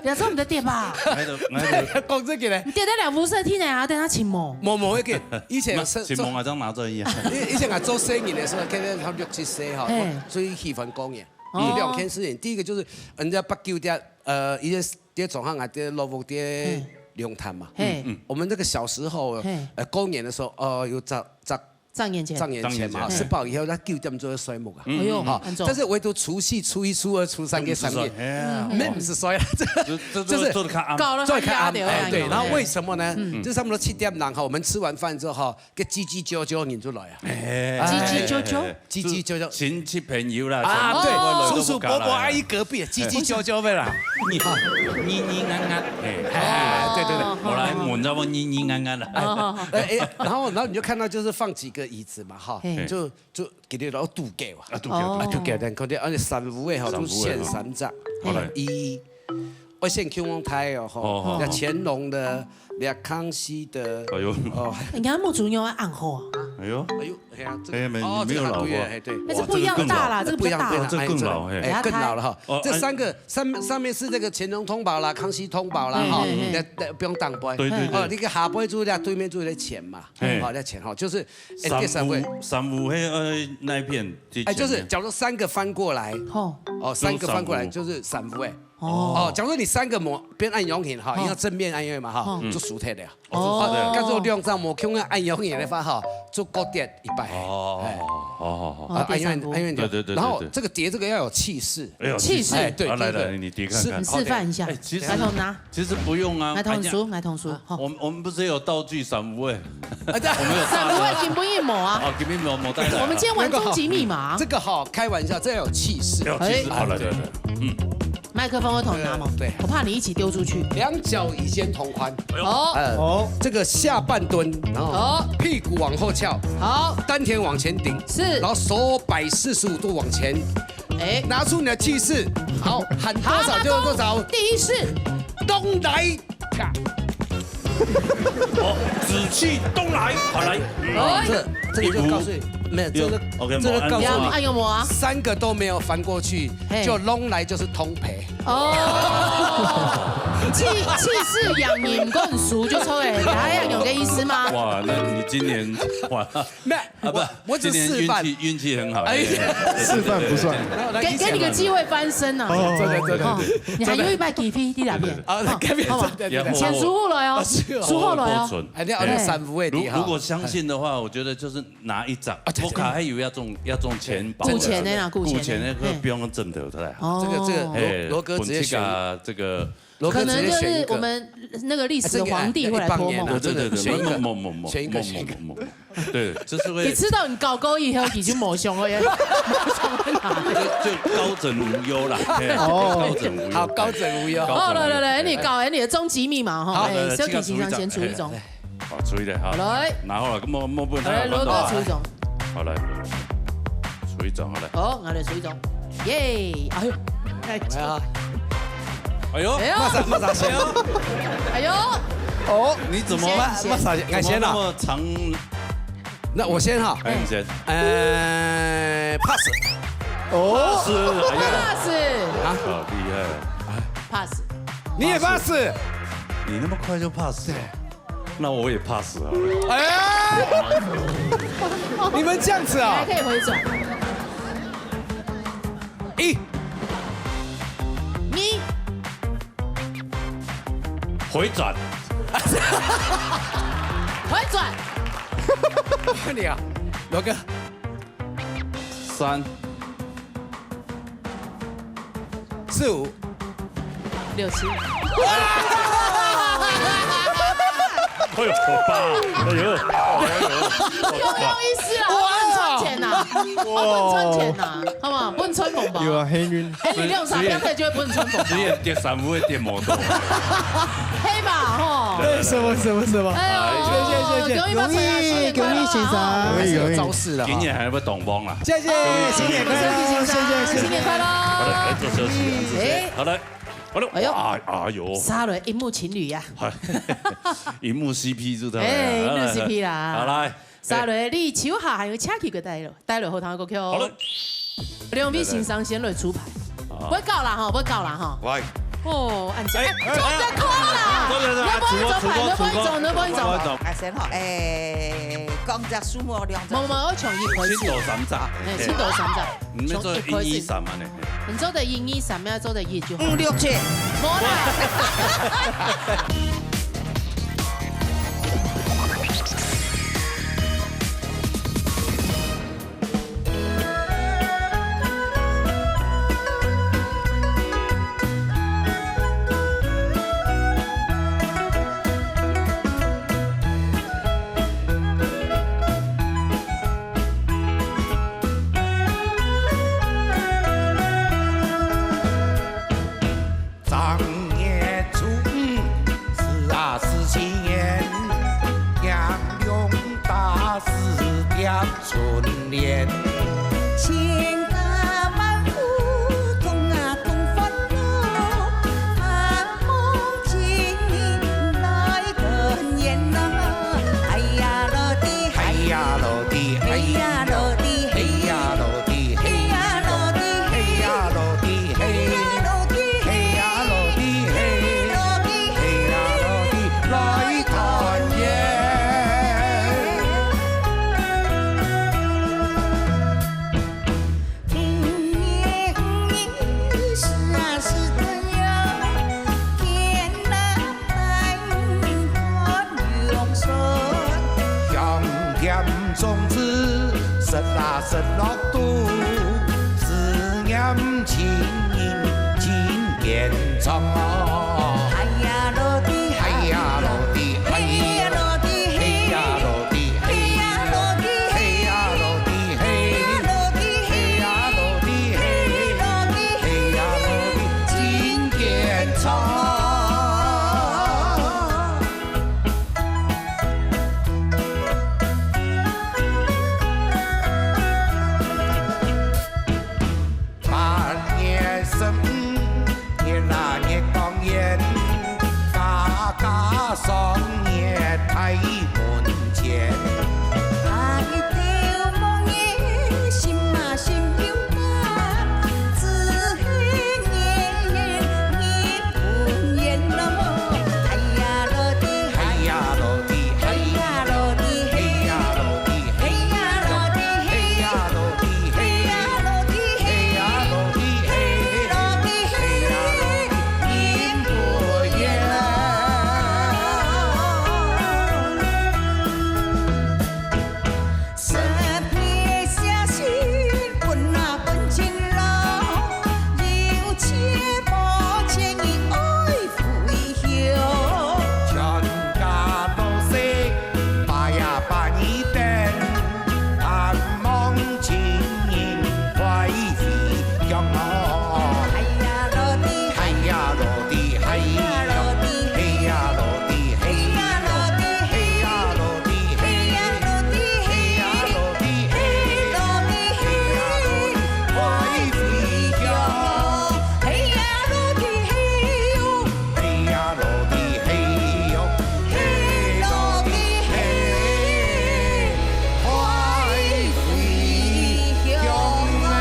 你做毋得跌吧？𠊎都，𠊎都，講這個呢。你跌得了無事體呢，啊，等下尋無？無，無，那個，以前有，尋無啊，這樣拿著一樣。以，以前啊，做生意的時候，天天他們六七歲哈，嘿。我最喜歡講个，哦。有兩件事情。第一個就是人家八九點，呃，一些，在床上啊，在老屋在嘿。龍潭嘛。嘿。嗯，嗯。我們那個小時候，嘿。呃，過年的時候，呃，有紮，紮 紮年錢。紮年錢嘛，紮年錢。食飽以後，那九點鐘就睡目啊。嗯。哎喲，好，恁早。但是唯獨除夕、初一、初二、初三跟三月，嗯，嗯，嗯。毋係睡啦，這，這，這，就是這，這，這，搞了，做得較暗，哎，對，然後為什麼呢？嗯。就差不多七點零哈，我們吃完飯之後哈，該嘰嘰啾啾人就來啊。哎。嘰嘰啾啾？哎，嘰嘰啾啾。親戚朋友啦，啊，對，哦。叔叔伯伯、阿姨隔壁，嘰嘰啾啾的啦。你，你，你，你，哎。哎，對，對，對。我來問，你，你，你，你。哦。哎，哎，然後，然後你就看到就是放幾個椅子嘛，哈，嘿。就 就佢等老拄腳啊。啊，拄腳，哦。啊，拄腳，然後佢等，啊，三五个吼，三五个，都選三隻。好嘞。一，我選乾隆大哦，吼，哦，哦。那乾隆的，那康熙的，哎喲。哦。人家目珠要暗號啊。哎喲。哎喲，哎呀，這個，哎，沒，哦，沒有老過。這個很貴耶，哎，對。那是不一樣大啦，哇，這個更老。這個比較大啦。哦，這更老，哎，嘿。哎，更老了哈。哦，這三個，哎。上，上面是這個乾隆通寶啦，康熙通寶啦，哈，嘿，嘿，嘿。那，那不用當杯。對，對，對。哦，你看下杯就是那對面就是那錢嘛。 嘿。好，那錢哈，就是，哎，三五，第三位。三五，嘿，呃，那一片，哎，就是，假如三個翻過來，吼。哦，三個翻過來就是三五，哎。哦，假如你三个無變恁樣形哈，哦。因為正面恁樣嘛哈，哦。就輸忒了。哦，哦，假如兩隻無共樣恁樣形个話哈，就各跌一百。哦，哎。哦，哦，哦。啊，哦，第三步。恁樣，恁樣。對，對，對，對，對。然後這個疊這個要有氣勢。哎呦，氣勢。哎，對，好，來，第一個。來，你疊看看。示，示範一下。哎，其實，來，同拿。其實不用啊。來，同手，哎呀。來，同手，好。我們，我們不是有道具三五位？啊，對。我們有大的。三五位根本也沒啊。哦，根本沒有，沒帶來啊。我們今天玩終極密碼。這個哈，開玩笑，這要有氣勢。要有氣勢，哎。好，來，來，來。嗯。 麥克風會同你拿嗎？對。我怕你一起丟出去。兩腳與肩同寬。哦。呃，哦。這個下半蹲，然後哦。屁股往後翹，好。丹田往前頂，是。然後手擺四十五度往前，哎。拿出你的氣勢，好，喊多少就有多少。好，拿出第一式。攏來，啪。哦，紫氣攏來，好來。哦，這，這個就告訴你，沒有，這個，OK，這個告訴你，沒有，按鈕啊。三個都沒有翻過去，嘿。就攏來就是通賠。 哦，氣，氣勢揚贏，毋過輸就錯了，你還要有个意思嗎？哇，那你今年，哇，沒有，啊，不，我，我只示範。今年運氣，運氣很好，哎，哎，哎，示範不算。對，對，對，對。給，給你個機會翻身啊。哦，對，對，對，對。哦，你還有一擺機會在那邊。對，對，對。啊，好，給你，好吧。對，對，對。錢輸好了哦，啊，是哦。輸好了哦。哎，你要，哎。三五位的哈。如，如果相信的話，我覺得就是拿一張，啊，對，對。我看還有要中，要中錢寶。古錢的啦，古錢的。古錢的，嘿。不用掙得出來。哦。這個，這個，羅，哎，羅哥直接選。本這個，這個 可能就是我們那個歷史的皇帝會來託夢。哎，這個，哎，一百年啊，對，對，對，對，選一個，某，某，某，某，選一個，某，某，選一個。某，某，某。對，就是會，你知道你搞高以後，你就無想了耶。就，就高枕無憂啦，嘿，哦。高枕無憂。好，高枕無憂。高枕無憂。好，來，來，來，你搞，哎，你的終極密碼哈，好，哎，來，來，小提琴上先出一種。這個，這個，哎，好，出一點，好。來。拿好了，莫，莫不能太好翻到。來，羅哥出一種。好，來。出一種，好，來。哦，我來出一種。耶！哎呦，哎呀。哎呦，哎呦。麼儕，麼儕先？哎呦。哦，你怎麼，你先，你先。麼儕，𠊎先啦。怎麼那麼長？那我先哈。哎，你先。呃，pass。哦。Pass，哎呀。Pass。啊？好厲害啊。Pass。你也pass？你那麼快就pass？對。那我也pass啊。哎，你們這樣子啊？你還可以回轉。一。二。 回轉。回轉。你啊，羅哥。三。四五。六七。哎呦，我爸，哎呦，哎呦，有，有意思啊，哇！不能賺錢吶，不能賺錢吶，好不好？不能賺紅包。有啊，黑運。哎，你六十票，他就會不能賺紅包。直接跌三五个跌摩托。黑馬吼。對，什麼，什麼，什麼。哎呦，謝謝，謝謝。恭喜發財啊，恭喜恭喜，恭喜先生。恭喜恭喜。還是有招式的哈。今年還會當旺啦。謝謝，新年快樂，恭喜恭喜，謝謝，謝謝。新年快樂。好了，來做休息，來做休息。哎。好了。哎呦。哇，哎呦。殺了，螢幕情侶呀。嗨，螢幕C P就對了。哎，螢幕C P啦。好，來。 沙雷，你手下還有車去个帶了，帶了好聽个歌曲哦。好了。兩位先生先來出牌。啊。不會搞啦吼，不會搞啦吼。喂。哦，恁樣。哎，哎，哎，中獎了啦！中獎了，你不會走牌，你不會走，你不會走。我走。哎，先好，哎，講隻數目兩隻。無，無，我從一開始。先到三隻。哎，先到三隻。你們做一二三嘛呢？你做得一二三，要做得一就好。五六七。無啦。粽子食啊食落肚，思念親人真堅強哦。哎呀，落地，哎呀，落地，哎呀，落地，哎呀，落地，哎呀，落地，哎呀，落地，哎呀，落地，哎呀，落地，哎呀，落地，真堅強。 八月十五，日啊日光炎，家家賞月大門前。抬頭望月，心啊心又高，只係年年日本圓咯。哎呀，落地，哎呀，落地，哎呀，落地，哎呀，落地。 全家老細排呀排你等，盼望親人快回鄉哦。哎呀，落地，哎呀，落地，哎呀，落地，哎呀，落地，哎呀，落地，哎呀，落地，哎呀，落地，哎呀，落地，哎呀，落地，哎呀，落地，快回鄉。哎呀，落地，哎喲。 哎呀，落地嘿喲，嘿落地嘿，快回鄉啊！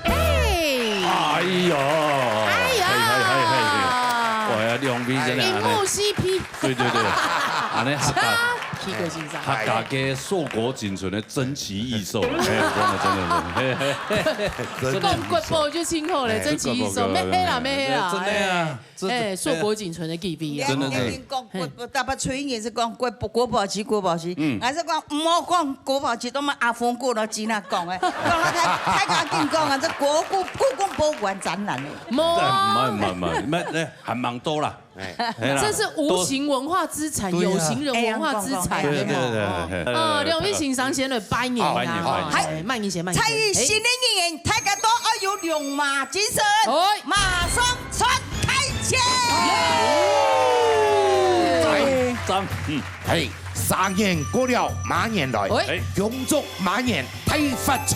嘿！哎呀，哎呀！嘿，嘿，嘿，嘿，嘿。哇，兩位真的啊，銀幕C P。对，对，对，安尼合格。合格个碩果仅存的珍奇异兽，哎，真的，真的，真的，嘿，嘿，嘿，真的。講國寶就辛苦了，哎，珍奇異獸，國寶，乜係啦，乜係啦，真的啊，哎，這，哎，碩果僅存的地位啊。真的，真的。你講國寶，大家吹牛是講國寶，國寶級，國寶級，嗯。還是講毋好講國寶級，都嘛阿峰哥都真啊講的，講到大，大家緊講啊，這國故，故宮博物館展覽的。無啊。毋係，毋係，毋係，毋係，還蠻多啦。 哎，係啦，這是無形文化資產，都，對啊。有形人文化資產，哎呀，對，對，對，對，對。哦，兩位先生先來拜年啊，拜年，拜年。哎，慢一些，慢一些。在新的一年，大家都要有龍馬精神，哎。馬上賺大錢。讚，讚，嗯。嘿，蛇年過了，馬年來，哎。恭祝馬年 大發財。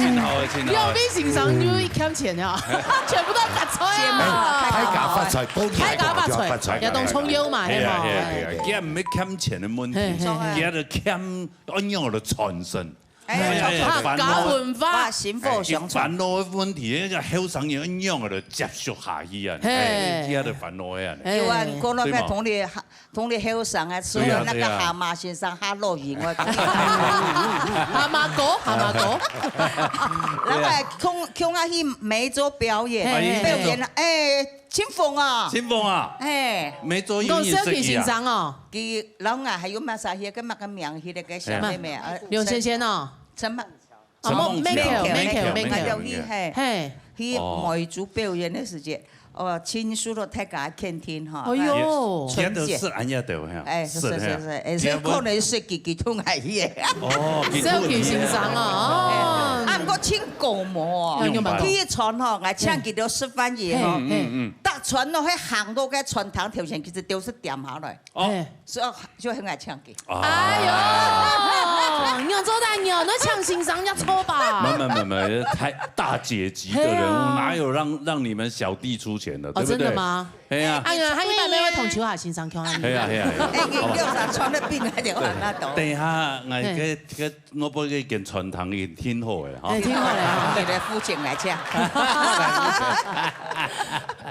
真好，真好。兩位先生就欠錢啊，全部都發財啊！大家發財，恭喜大家發財，大家發財，也當重要嘛，係嘛？係啊，係啊，係啊。佢毋係欠錢个問題，嘿，嘿，嘿。佢係欠恁樣个傳承。哎，哎，客家文化。哇，薪火相傳。哎，煩惱个問題，該後生人恁樣个接續下去啊，嘿。哎，佢个煩惱个啊。哎。有啊，講到該同你 同你後生啊，除了那個蛤蟆先生較老型，我講。蛤蟆哥，蛤蟆哥。然後共，共下去梅州表演，嘿，嘿，表演，哎，清風啊。清風啊。哎。梅州有認識佢啊？講小奇先生哦。佢，然後啊，還有麼儕，該麼个名，該個小妹妹啊，梁仙仙哦。陳曼 什麼？哦，Michael，Michael，Michael，Michael，Michael。Michael，嘿。去，哦。梅州表演个時節，哦，親手都大家肯定哈。哎喲。哎，春節。佢都識恁樣个，哈。哎，是，是，是，是，是，哎，所以可能識佢，佢同𠊎去个。哦，佢同你啊。小奇先生啊，哦。哎，啊，毋過真古摸哦。哎，有辦法。第一船吼，𠊎請佢兜食飯以後，嗯，嗯，嗯。搭船咯，該行到該船頭頭前，其實都係恬下來。哦。嘿。 所以就很愛請佢。啊。哎喲，你有做大牛，那請先生也錯吧？沒，沒，沒，沒，太大姐級的人物，哎呀。哪有讓，讓你們小弟出錢的，哦，對不對？真的嗎？哎呀。哎呀，他一般都會同秋海先生共下。哎呀，哎呀，哎呀。哎，你六十穿的病還得換那種。等一下，哎，嘿。該，該，我不會跟傳堂的聽好了哈。哎，聽好了哈。你的父親來講。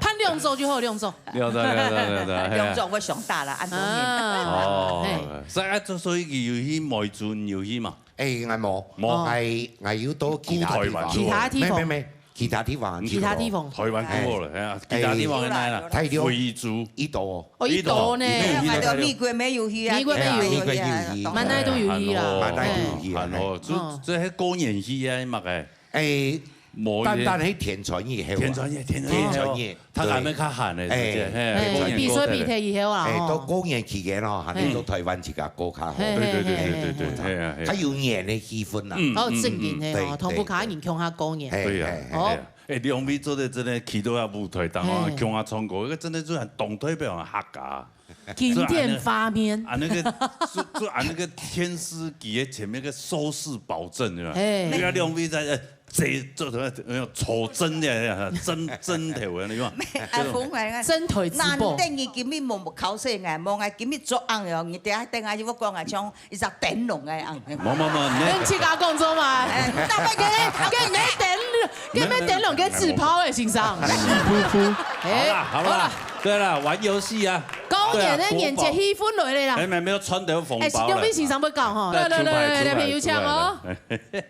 辦兩桌就好，兩桌。 對，對，對，對，對，對，嘿啊。兩桌會上大啦，恁多人。啊。哦，嘿。所以啊，所以佢有去梅州，有去嘛？哎，𠊎無，無。哦。𠊎，𠊎有到其他地方。古代還係？其他地方。無，無，無，其他地方，其他地方。台灣久好了，哎呀，其他地方在哪啦？大陸。非洲。印度哦。哦，印度呢？印度有魚，大陸。美國沒有魚啊，美國沒有魚。美國沒有魚啊。蠻哪都有魚啦。哎，蠻哪都有魚啊。哦，這，嗯。這還過年魚啊，麼个？哎，無魚。單單係天穿日後啊。天穿日，天穿日後。天穿日。 佢還沒較寒呢，哎，係不係？嘿，嘿，比水比鐵以後啦，哎，吼。到過年期間哦，還係到台灣自家過較好。嘿，對，對，對，對，對，嘿，嘿，嘿。較有年个氣氛啦。嗯，哦，正經嘿，吼，嗯，嗯，同屋下人共下過年。對，對，對。哎，哦。哎，兩位做得真个企到該舞台當中，嘿。共下唱歌，該真个就係當代表客家。經典畫面。啊，那個，就，就啊，那個電視機个前面个收視保證，對吧？嘿。那個兩位在，呃， 這，這，這，這，坐針的，針，針頭的，你看。啊，風華，針頭直播。難得你今日無考試，𠊎問𠊎今日做恁樣哦，你等下，等下又講啊，像一隻燈籠个樣。無，無，無，你，你自家講做嘛？哎，你等下，跟你燈，跟你燈籠个紙炮欸，先生。哎，好啦，好啦，好啦。對啦，玩遊戲啊。過年个年節氣氛來了啦。對啊，哎，沒有，沒有穿的紅包了。哎，是兩位先生要搞吼。來，來，來，來，來，來，朋友搶哦。出牌，出牌，出牌。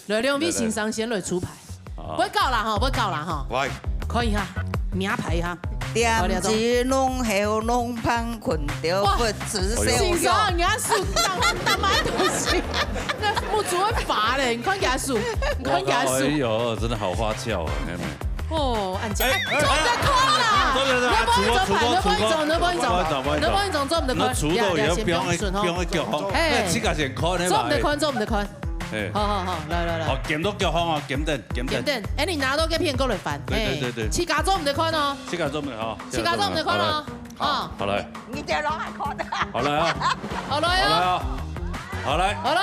來，兩位先生先來出牌。好。會搞啦吼，會搞啦吼。喂。看一下，名牌一下。點子弄好弄胖捆掉，哇，不只是先生，你看手，打，打滿東西，那目珠會花嘞，你看佢手，你看佢手。哎呦，真的好花俏啊，你看沒有？哦，恁樣，哎，哎，做毋得看啦，哎，哎，哎，你無愛做牌，你無愛做，你無愛做，你無愛做，做毋得看，那除了也不用，不用腳，哎，哎，自家先看的嘛，做毋得看，做毋得看。 嘿。好，好，好，來，來，來。好，撿到腳項哦，撿等，撿等。撿等，哎，你拿到該片過來翻。對，對，嘿，對，對。自家做毋得看哦。自家做毋得，好。自家做毋得看哦。好，好。好，來。你這攏還看得。好，來啊。好，來哦。好，來啊。好，來。好，來。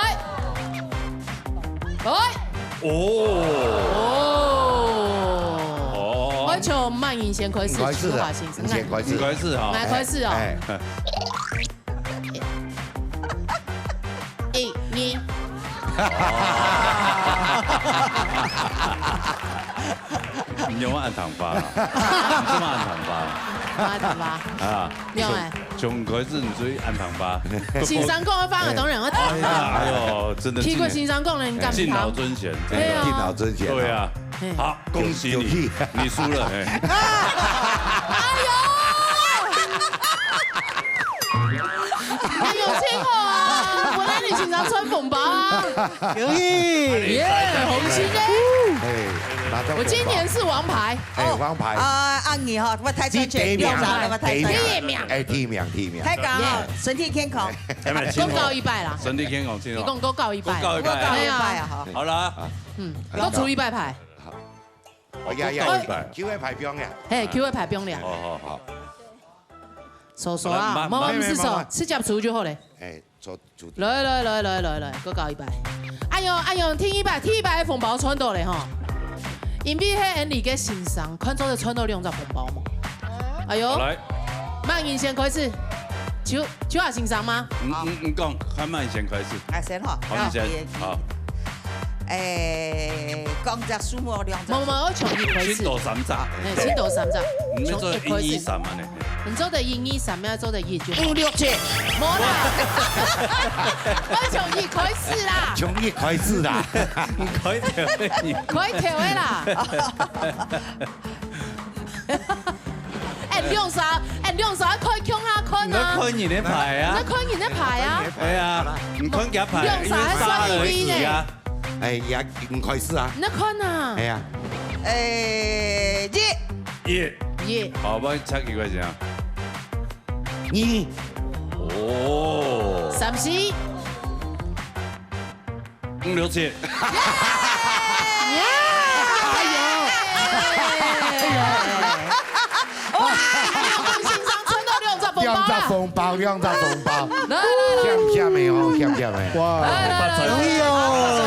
哎。哦。哦。哦。我從慢音先開始，開始啊，秋華先生。你先開始。你開始哈。來開始哦。哎。哎。 一、二。你有沒有按糖吧？你這麼按糖吧？按糖吧。啊，有欸。從，從開始你就按糖吧。先生講个話，當然要聽。哎呀，哎呦，真的。聽過先生講了，你敢聽？敬老尊賢，真的。哎呀。敬老尊賢啊。對啊。 嘿。好，恭喜你，恭喜。你輸了，嘿。哎呦！哎呦，真好啊！本來你先生穿紅包啊。恭喜！耶，紅心耶！哎，拿到紅包。我今年是王牌。哎，王牌。啊，按你哈，我太正確，你第一名，兩張，我太正確。第一名。哎，第一名，第一名。太高了，耶。身體健康。哎，恭喜。恭喜一擺啦。身體健康，健康。你講恭喜一擺。恭喜一擺。恭喜一擺啊，哈。好了啊。嗯，恭喜一擺牌。 哎呀呀，哎。九个牌放了。嘿，九个牌放了。好，好，好。手手啊，好了，慢，慢，慢，慢，慢。直接出就好了。哎，出，出。來，來，來，來，來，來，再搞一擺。哎呦，哎呦，第一擺，第一擺个紅包賺到了吼。因為係恁樣个先生，看做得賺到兩隻紅包嘛。哎呦，好，來。慢音先開始。就，就啊，先生嗎？嗯，嗯，嗯，講，看慢音先開始。啊，先吼。好，你先，好。 好。哎，講隻數目兩隻數。無，無，我從一開始。先到三隻。哎，先到三隻。你們做一二三嘛呢？從一開始。你做得一二三，要做得一就好。五六七。無啦。我從一開始啦。從一開始啦。你開頭，你開頭的啦。 哎，兩儕，哎，兩儕愛看共下看啊。你愛看人个牌啊。你愛看人个牌啊。哎呀，你看佢牌，兩儕愛算一位呢。因為三二一啊。哎呀，你開始啊。你愛看啊。哎呀。哎，一。一。一。好，我請幾個先啊。二。哦。三四。 五六七。耶！哎呦！哇！先生賺到兩隻紅包啦！兩隻紅包，兩隻紅包。來，來，來。險險的哦，險險的。哇！來，來，來，恭喜哦，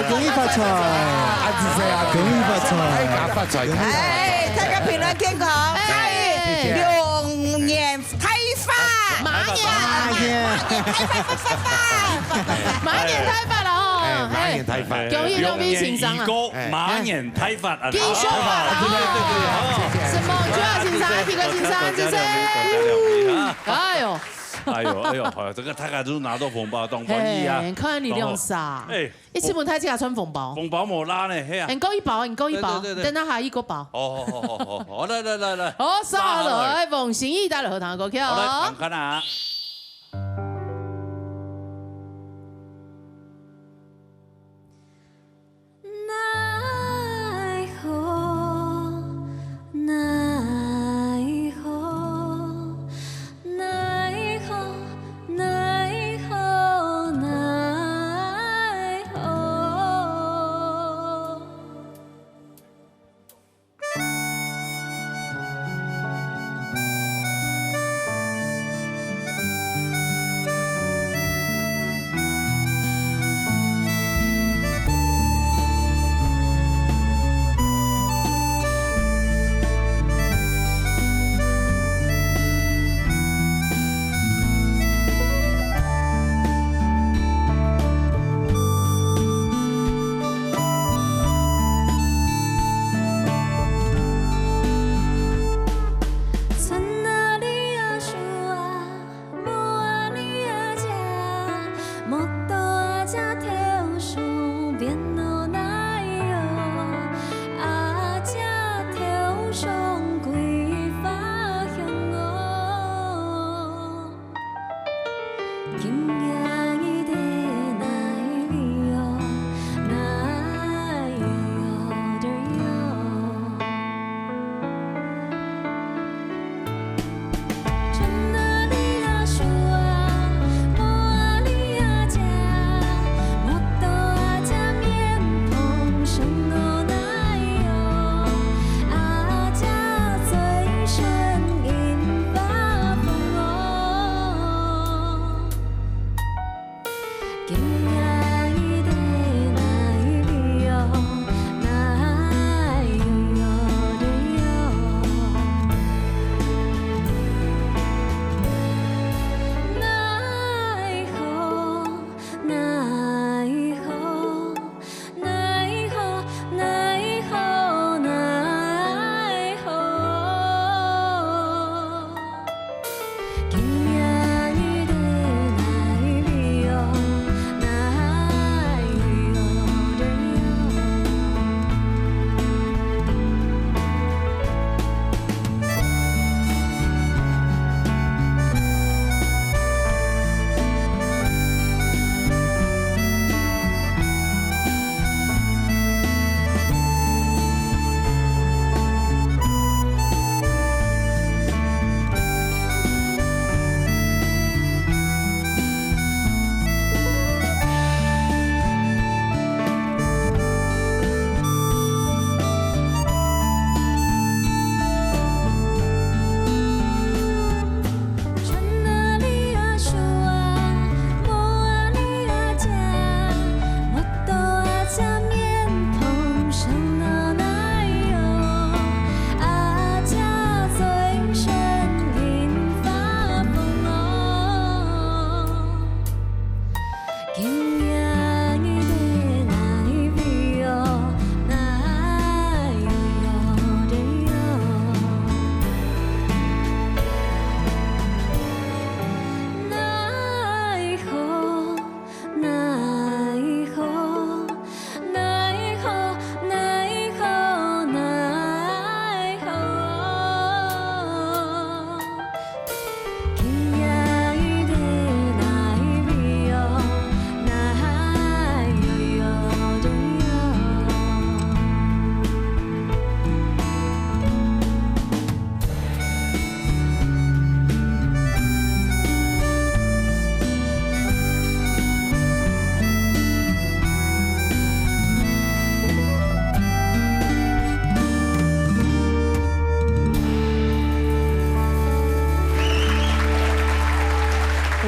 恭喜發財！啊，係啊，恭喜發財！大家發財，大家發財。哎，大家平安健康。哎，謝謝。龍年 大發！馬年！馬年！馬年大發了哦！哎，馬年大發。哎，恭喜兩位先生啊！龍年一過，哎。馬年大發啊！繼續啊！對，對，對，對，好。什麼？朱老先生、鐵哥先生，謝謝。哎呦，哎喲，哎喲，好，這個大家都拿到紅包，當歡喜啊。嘿，看你兩儕。然後，哎，一出門大家穿紅包。紅包無落呢，嘿啊。你過一包，你過一包，對，對，對，對。等下下一個包。好，好，好，好，好，好，來，來，來，來。好，煞落來，王心怡帶來好聽个歌曲哦。好，來，聽看啊。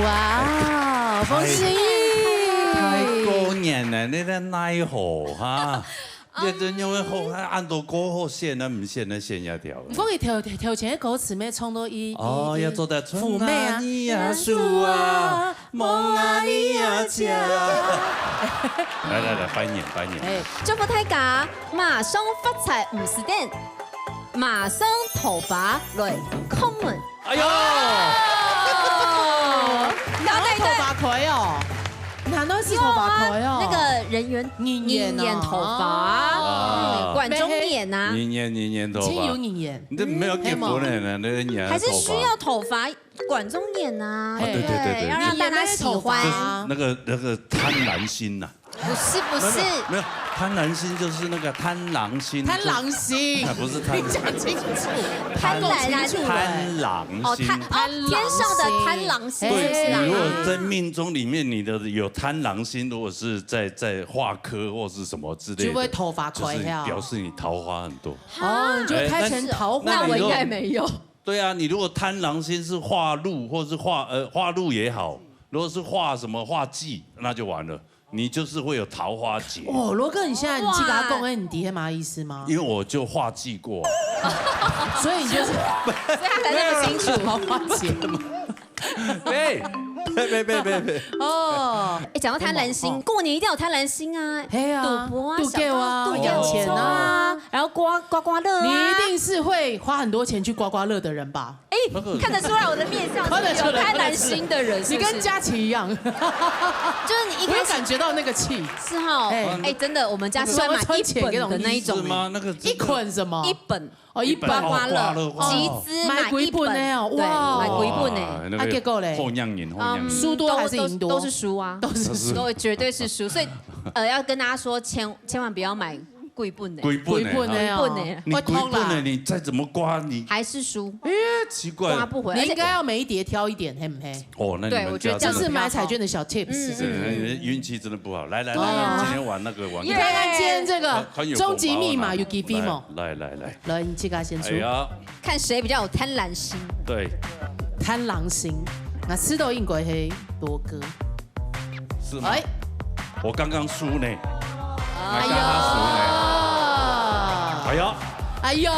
哇，恭喜！太，太過癮了，你在奈何哈？啊。你這樣會好，恁多歌好選啊，毋選啊，選這條。毋過佢頭，頭前个歌詞咩唱到一，哦，一，要做得媲美啊。媲啊，媲啊，無啊，你啊，姐。來，來，來，扮演，扮演。哎，祝福大家，馬上發財毋使等，馬上桃花來敲門。哎喲！哦。哎呀，那个人缘，人缘哦。人缘头发，啊。嗯，管中人啊。人缘，人缘头发。真有人缘。你都没有结婚呢，嗯。那个人缘头发。还是需要头发管中人啊，啊，对，对，对，对，对。要让大家喜欢。你也没头发啊。就是那个，那个贪婪心呐。不是，不是。没有，没有，没有，贪婪心就是那个贪狼星，贪狼星。啊，不是贪，你讲清楚，贪婪啊，搞清楚了。贪狼星。哦，贪，哦，天上的贪狼星，对，是不是啊？你如果在命中里面，你的有贪狼星，如果是在，在化科或是什么之类的，就会头发垂掉。就是表示你桃花很多。哦，你就会开成桃花。哎，那，那你如果，那我应该没有。对啊，你如果贪狼星是化禄，或是化，呃，化禄也好，如果是化什么化忌，那就完了。 你就是会有桃花劫。哦，罗哥，你现在你去跟他讲，哇。哎，你知道什么意思吗？因为我就化忌过啊。所以你就是，所以他才那么清楚。桃花劫嘛。哎，别，别，别，别，别。哦。哎，讲到贪婪心，哦。过年一定要有贪婪心啊，嘿啊，赌博啊，赌博啊，小赌博啊，养钱啊。然后刮，刮刮乐啊。你一定是会花很多钱去刮刮乐的人吧？ 哎，那个，看得出来我的面相是有贪婪心的人，是不是？看得出来，看得出来。你跟佳琪一样。就是你一开始，我有感觉到那个气。是哈，哎。哎，真的，我们家是会买一本的那一种。什么存钱给我？是吗？那个真的。一捆什么？一本。哦，一本。刮刮乐。一本，哦，刮刮乐，哇。集资买一本。买几本的哦，对，哇。买几本的。哇，那个啊，结果嘞？好样人，好样人。嗯，输多还是赢多？都，都，都是输啊。都是输。都，绝对是输，所以，呃，要跟大家说，千，千万不要买 贵本的。贵本的，贵本的哦。贵本的。你贵本的，会痛啦。你再怎么刮，你还是输。哎，奇怪。刮不回，你应该要每一叠挑一点，嘿不嘿？哦，那你们家真的，对，我觉得这样子比较好。这是买彩券的小 tips。嗯，是，嗯。哎，运气真的不好。来，来，来，来，哦。今天玩那个玩具。你看看今天这个还，还有红包啊，终极密码有几分吗？来，来，来，来。来，你自家先出。哎呀。看谁比较有贪婪心。对。贪狼星，那吃到应该是罗哥。 是吗？哎。我刚刚输呢。哎呦。我刚刚输呢。哎呦。哎呦。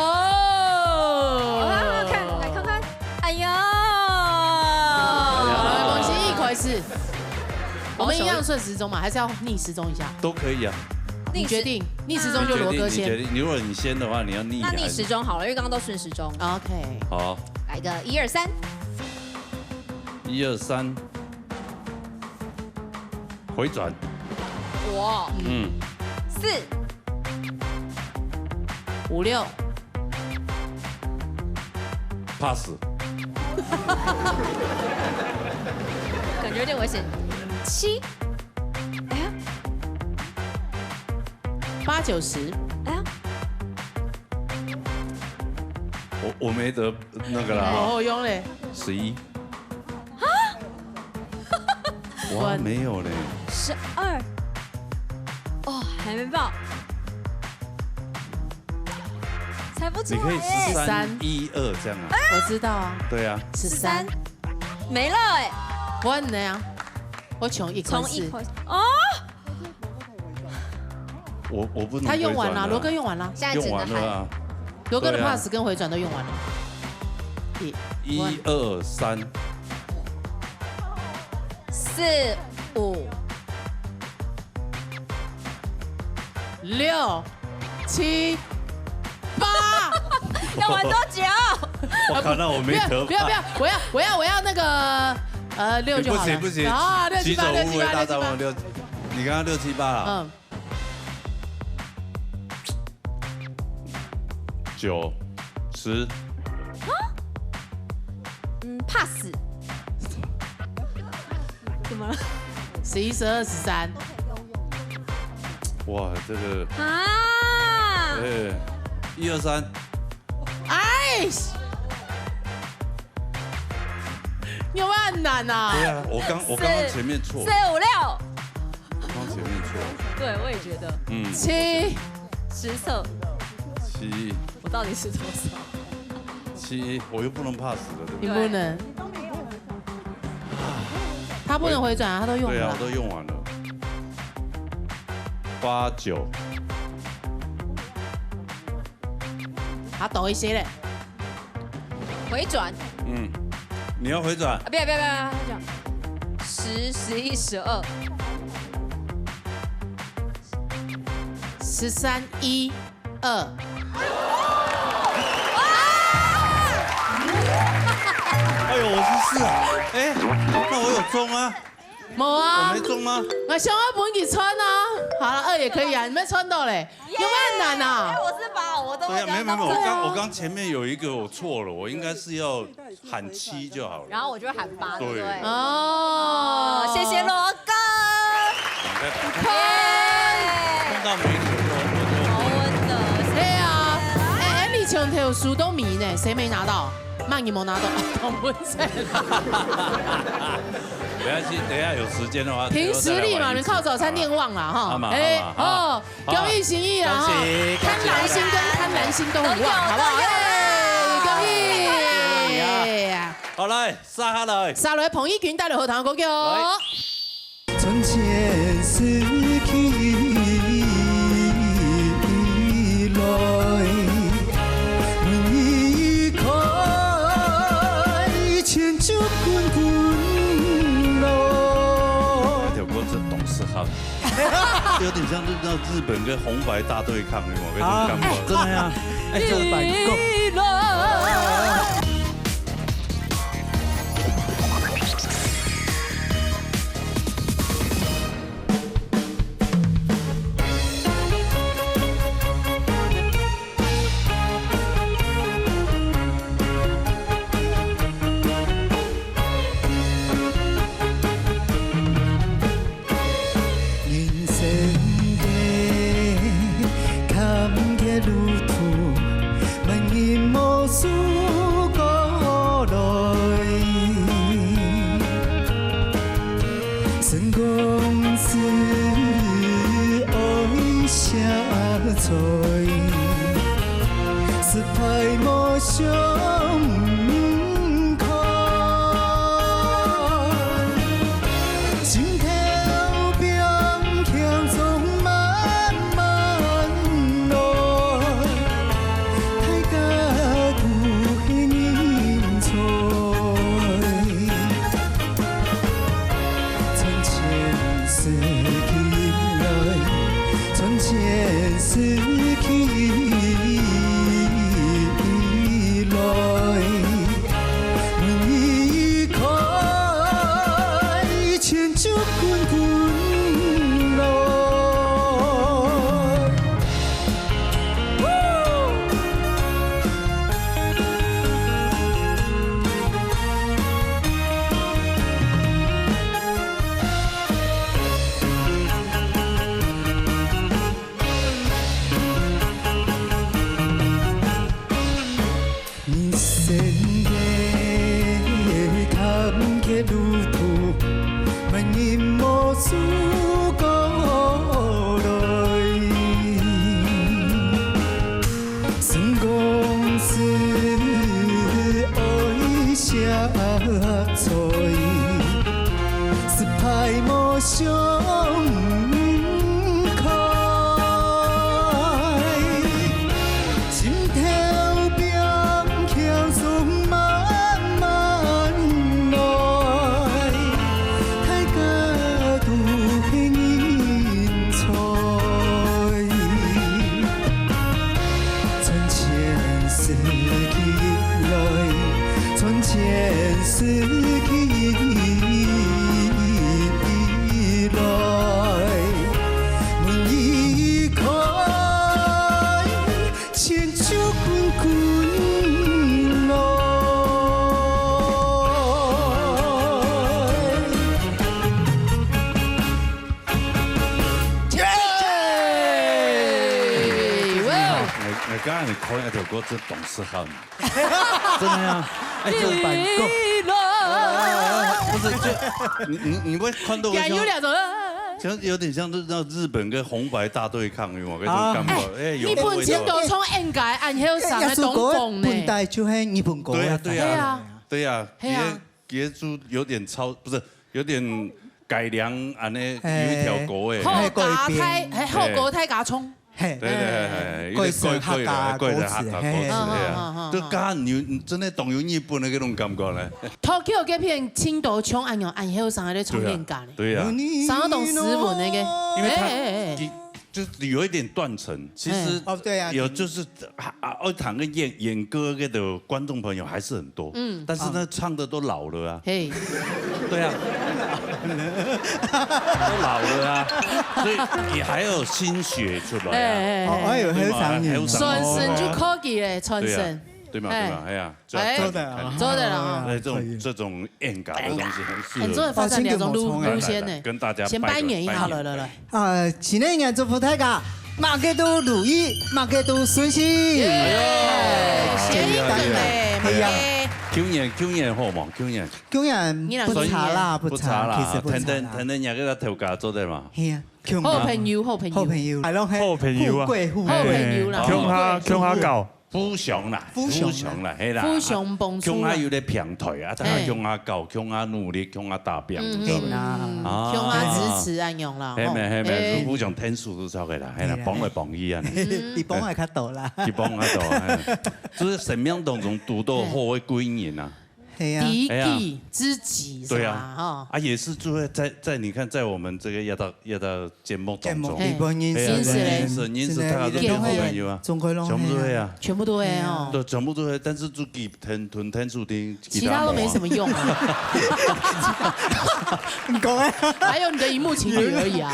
哇，看，来看看。哎呦。哎呀。恭喜一开始。我们一样顺时钟嘛，还是要逆时钟一下？都可以啊。你决定，逆时钟就罗哥先。你决定，你决定。如果你先的话，你要逆还是？那逆时钟好了，因为刚刚都顺时钟。OK。好。来个一二三。一二三。 回转。五。嗯。四。五六。Pass。感觉有点危险。七。哎呀。八九十。哎呀。我，我没得那个啦。哦，用嘞。十一。 哇，没有嘞。十二。哦，还没报。猜不出来耶。你可以十三一二这样啊。我知道啊。对啊。十三。没了哎。我很难啊，我从一开始。从一开始。哦。 我，我不能回转了啊。他用完了，罗哥用完了。现在只能喊。用完了啊。罗哥的，对啊。Pass 跟回转都用完了。一，一二三。四，五。六，七，八。要玩多久？我靠，那我没得法。不要，不要，不要，我要，我要，我要那个，呃，六就好了。你不行，不行。啊，六七八，举手无为，六七八，六七八。大张王，六，你刚刚六七八了。嗯。 九、十。嗯，pass。怎么了？十一、十二、十三。哇，这个，啊。哎，一二三。哎。 有没有很难啊？对啊，我刚，我刚刚前面错。四，四五六。刚刚前面错。对，我也觉得。嗯。七。实测。七。我到底是多少？七，我又不能pass了，对不对？你不能。他不能回转啊，他都用完了。对啊，我都用完了。八九。 他抖一些嘞。回转。嗯，你要回转。啊，不要，不要，不要，不要，十、十一、十二。十三、一、二。哎呦，我是四啊！哎，那我有中啊！無啊。我沒中嗎？𠊎想要分佢穿啊。好了，二也可以啊，你們穿到嘞，有沒有很難啊？哎，我是把我都對啊，沒有，沒有，沒有，我剛，我剛前面有一個我錯了，我應該是要喊七就好了。然後我就喊八，對不對？對。哦，謝謝羅哥。你看，耶。碰到美女就，就，就好穩的，謝謝。對啊，哎，你從頭輸到尾呢，誰沒拿到？曼怡沒拿到，同分誰拿？沒關係，等一下有時間的話，憑實力嘛，留下來玩一次。你靠早餐店旺了哈。好嘛，哎，好嘛，好。哦，恭喜心怡啦哈，恭喜，恭喜。貪婪心跟貪婪心都很旺，都有，好不好？都有。哎，恭喜。好，來，續下來。續下來，彭昱群帶來好聽的歌曲哦。來。 這條歌真懂事哈，有點像那日本跟紅白大對抗，有沒有？那種感覺。啊，真的呀。哎，這個版夠。耶！哇哦！哎，哎，剛剛你考那條歌真懂事哈。真的呀。哎，這版夠。不是，就，你，你，你會看到我想，也有兩種，啊。像有點像那，那日本跟紅白大對抗，有沒有？那種感覺，啊。哎，有味道。日本真的唱演歌，然後上个東風呢。本來就係日本歌啊。對啊，對啊。對啊。對啊，係啊。佢个，佢个就有點超，不是，有點改良，恁呢有一條歌誒。哎。客家大，哎，客家大家唱。 嘿。對，對，對，對，有點怪怪的，怪怪的客家歌詞，嘿。怪怪的客家歌詞，哎呀。嗯，嗯，嗯，嗯。就剛剛你，你真的當有日本的那種感覺呢。Tokyo該片青島腔恁樣，恁後生還在唱演歌呢。對啊，對啊。上到懂斯文那個。因為他，哎，哎，哎。佢，就是有一点断层。其实，嗯。哦，对啊，有就是啊，啊，爱谈个演演歌个的观众朋友还是很多，嗯。但是呢，啊。唱的都老了啊。嘿。对啊，都老了啊，所以你还有新血出来啊。哎，哎，哎。哦，哎呦，对嘛，还有啥？还有啥？传承就可以了，传承。对啊，对嘛，哎。对嘛，哎呀。 哎，做得啊。做得了啊。哎，这种，可以。这种演歌的东西很适合。哎，你做得发展两种路，哦，路线呢。来，来，来，跟大家拜个，先拜年一下，拜年。来，来，来。啊，新个一年祝福大家，马个都如意，马个都顺心。耶，哎呀，谐音梗嘞，哎呀。马个。旧年，旧年好嘛，旧年。旧年不差啦，不差，不差啦，其实不差啦。天天，天天也给他投稿做得嘛。嘿呀，旧年。好朋友，好朋友。好朋友。哎，拢嘿，好朋友啊。富贵，富贵。好朋友啦，哎，共下，富贵。共下搞。 富强啦，富强啦。富强啦，嘿啦。富强帮助啦。共下有个平台啊，大家，嘿。共下搞，共下努力，共下打拼，嗯，知道吧？嗯，嗯，啊。共下支持恁樣啦，嘿，吼。嘿，嘿，嘿，嘿。富强天数都超个啦，嘿啦，嘿啦，帮来帮去啊。嗯。比帮还较多啦。比帮还多，嘿。就是生命当中堵到好个贵人啊。 嘿呀。知己知己，哎呀。是吧？对啊。哈。啊，也是就会在，在，你看，在我们这个亚大，亚大节目当中，节目，一般认识的，哎呀，认识，认识，真的，大家都是好朋友啊，一般都会，全部都会啊。全部都会哦。对，全部都会，但是就给天，天，天数听，其他都没什么用啊。你讲啊。还有你的荧幕情侣而已啊。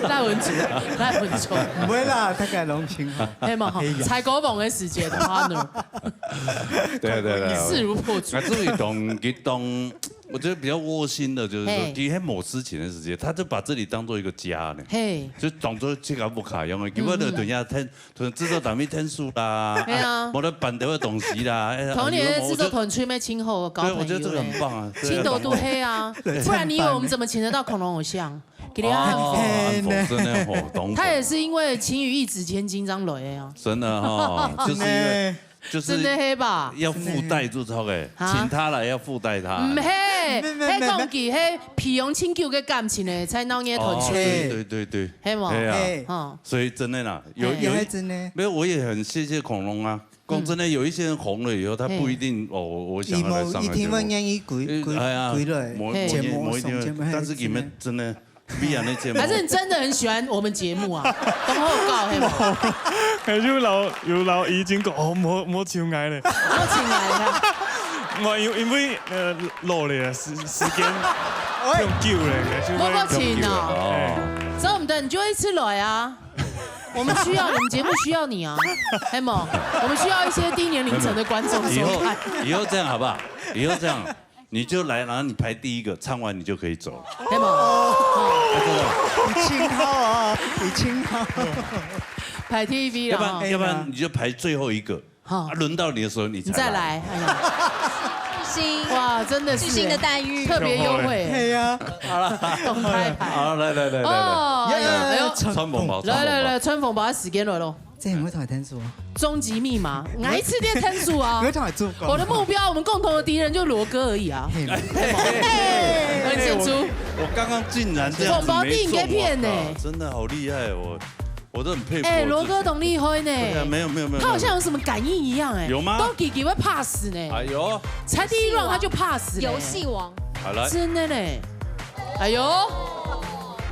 赖文竹，赖文竹。不会啦，大概拢清楚。嘿嘛，吼，哎呀。采购网的时间，partner。 对啊，对啊，对啊。势如破竹。啊，至于同，其实同，我觉得比较窝心的，就是说，嘿。其实某事情的时间，他就把这里当做一个家呢，嘿。就当做这个屋下样的，嗯，嗯。基本上等一下天，可能制作单位天数啦，对啊。啊，我的板凳的东西啦，哎，同年的制作团队没请好，搞朋友嘞。对，我觉得这个很棒啊，对啊，清头都黑啊，不然你以为我们怎么请得到恐龙偶像？给你安抚。哦，安抚，真的哦，懂，懂。他也是因为情侣一时间紧张了呀。真的哦，就是因为 就是真的黑吧？要附带就超欸，啊？请他来要附带他。毋係，毋係，毋係，迄講起迄培養恁久个感情呢，才鬧熱團隊。哦，對，對，對，對。係無？係啊。係。哦。所以真的啦，有，哎，有一，真的。沒有，我也很謝謝恐龍啊。講真的，嗯。有一些人紅了以後，他不一定，嘿。哦，我，我想要來上來節目。佢無一定會願意歸，歸，哎呀，歸來節目，某，某一，某一天會，上節目，但是你們真的 比安尼節目。還是你真的很喜歡我們節目啊？講好搞係無？還有老，有老姨已經講，哦，莫，莫唱𠊎咧。莫唱𠊎啦。無，因，因為，呃，老了，時，時間，喂。忒久了，應該是會，莫，莫唱啊。忒久了，哦。哎。所以我們等你就會出來啊。我們需要，我們節目需要你啊，係無？我們需要一些低年齡層的觀眾收看。以後，以後這樣好不好？以後這樣， 你就來，然後你排第一個，唱完你就可以走。係無？哦。哎，真的。有稱號哦，有稱號。排第一位啦，要不然，吼。要不然你就排最後一個，好。啊，輪到你的時候你才來。你再來，哎呀。星星。哇，真的是，星星的待遇。特別優惠。係啊。好了。動態排。好，來，來，來，來，來。哦，哎呦，哎呦。穿紅袍，來，來，來，穿紅袍。穿紅袍，時間來咯。 這很會談天數啊。終極密碼，𠊎一次電天數啊。我，我講做過。我的目標，我們共同的敵人就羅哥而已啊。嘿。很傑出。我，我剛剛竟然這樣子沒中，紅袍第一個騙呢。我靠，真的好厲害，我，我都很佩服我自己。哎，羅哥當厲害呢。對啊，沒有，沒有，沒有，他好像有什麼感應一樣，哎，有嗎？都給，給會pass呢。哎呦。才第一輪他就pass呢。遊戲王。好，來。真的呢。哎呦。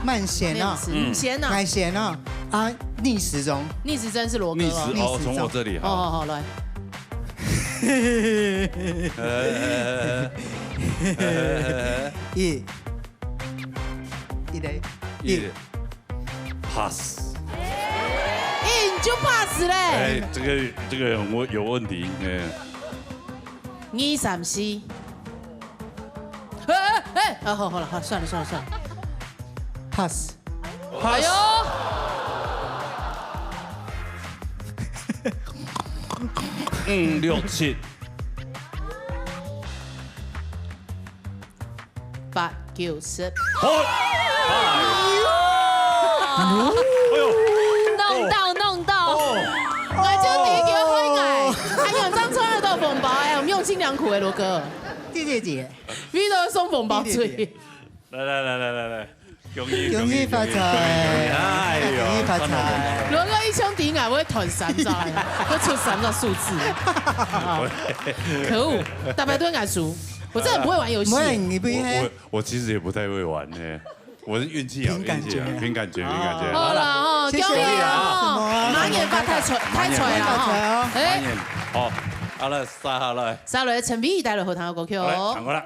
慢選啊。慢選，嗯。慢選啊。慢選啊。啊，逆時鐘。逆時針是羅哥哦。逆時，哦，從我這裡，好。哦，好，好，來。呃，一，一嘞，一。一。Pass。硬就pass嘞。哎，這個，這個有問，有問題，哎。二三四。 哎，哎，哎，啊，好，好了，好，算了，算了，算了。Pass。哎呦！五、六、七。八、九、十。好。哎呦！弄到，弄到。哦。我就第一个開眼，還有張春的紅包，哎，我們用心良苦哎，羅哥。謝謝姐。 為了送紅包出去。來，來，來，來，來，來，恭喜，恭喜發財。恭喜，恭喜，恭喜，哎呦，恭喜發財。羅哥一兄弟應該會團三隻，會出三隻數字。可惡，大家都應該輸，我真的不會玩遊戲。不會，你不應該。我，我，我其實也不太會玩呢。我是运气啊，凭感觉啊，运气啊，凭感觉，凭感觉。好啦吼，谢谢恭喜啊！马年发大财，大财啦吼！哎，马年，好，好了，杀下来，杀来陈飞宇带来好听的歌曲哦。好来，抢过来。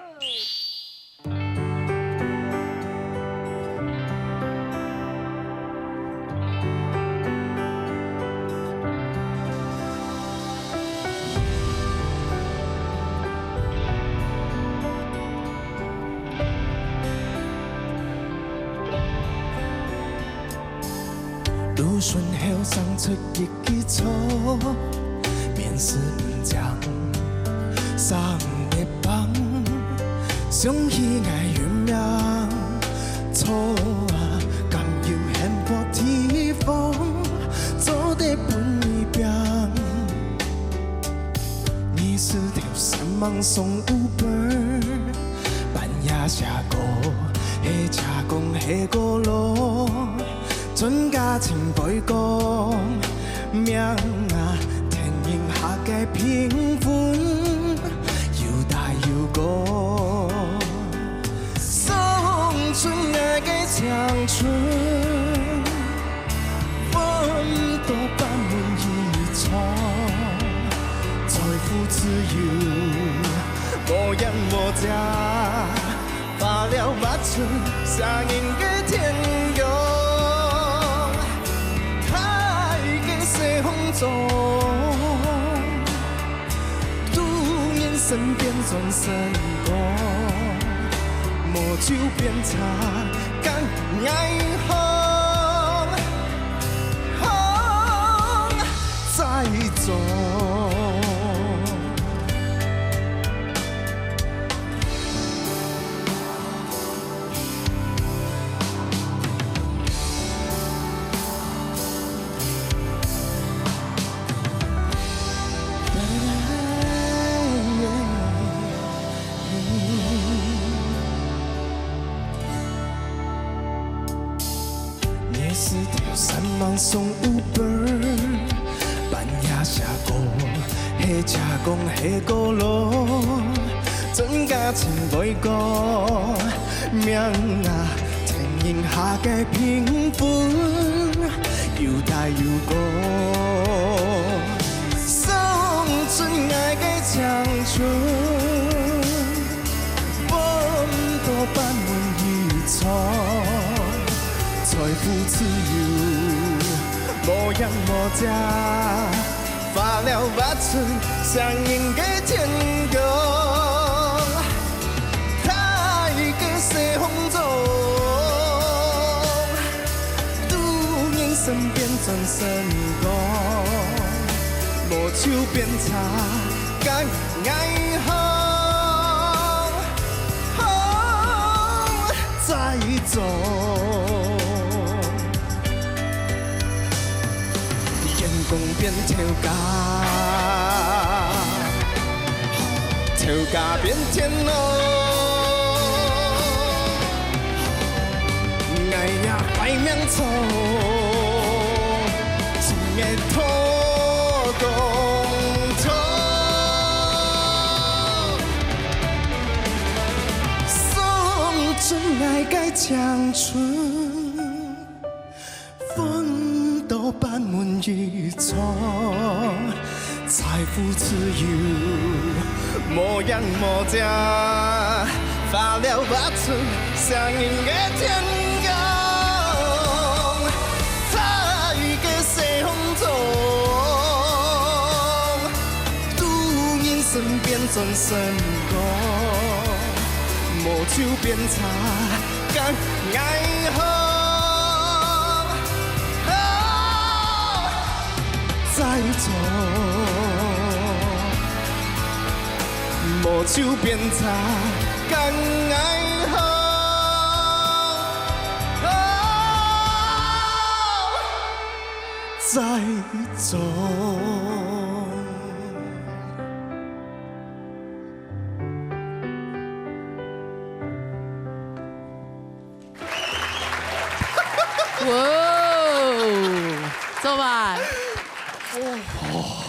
哇哦，做吧。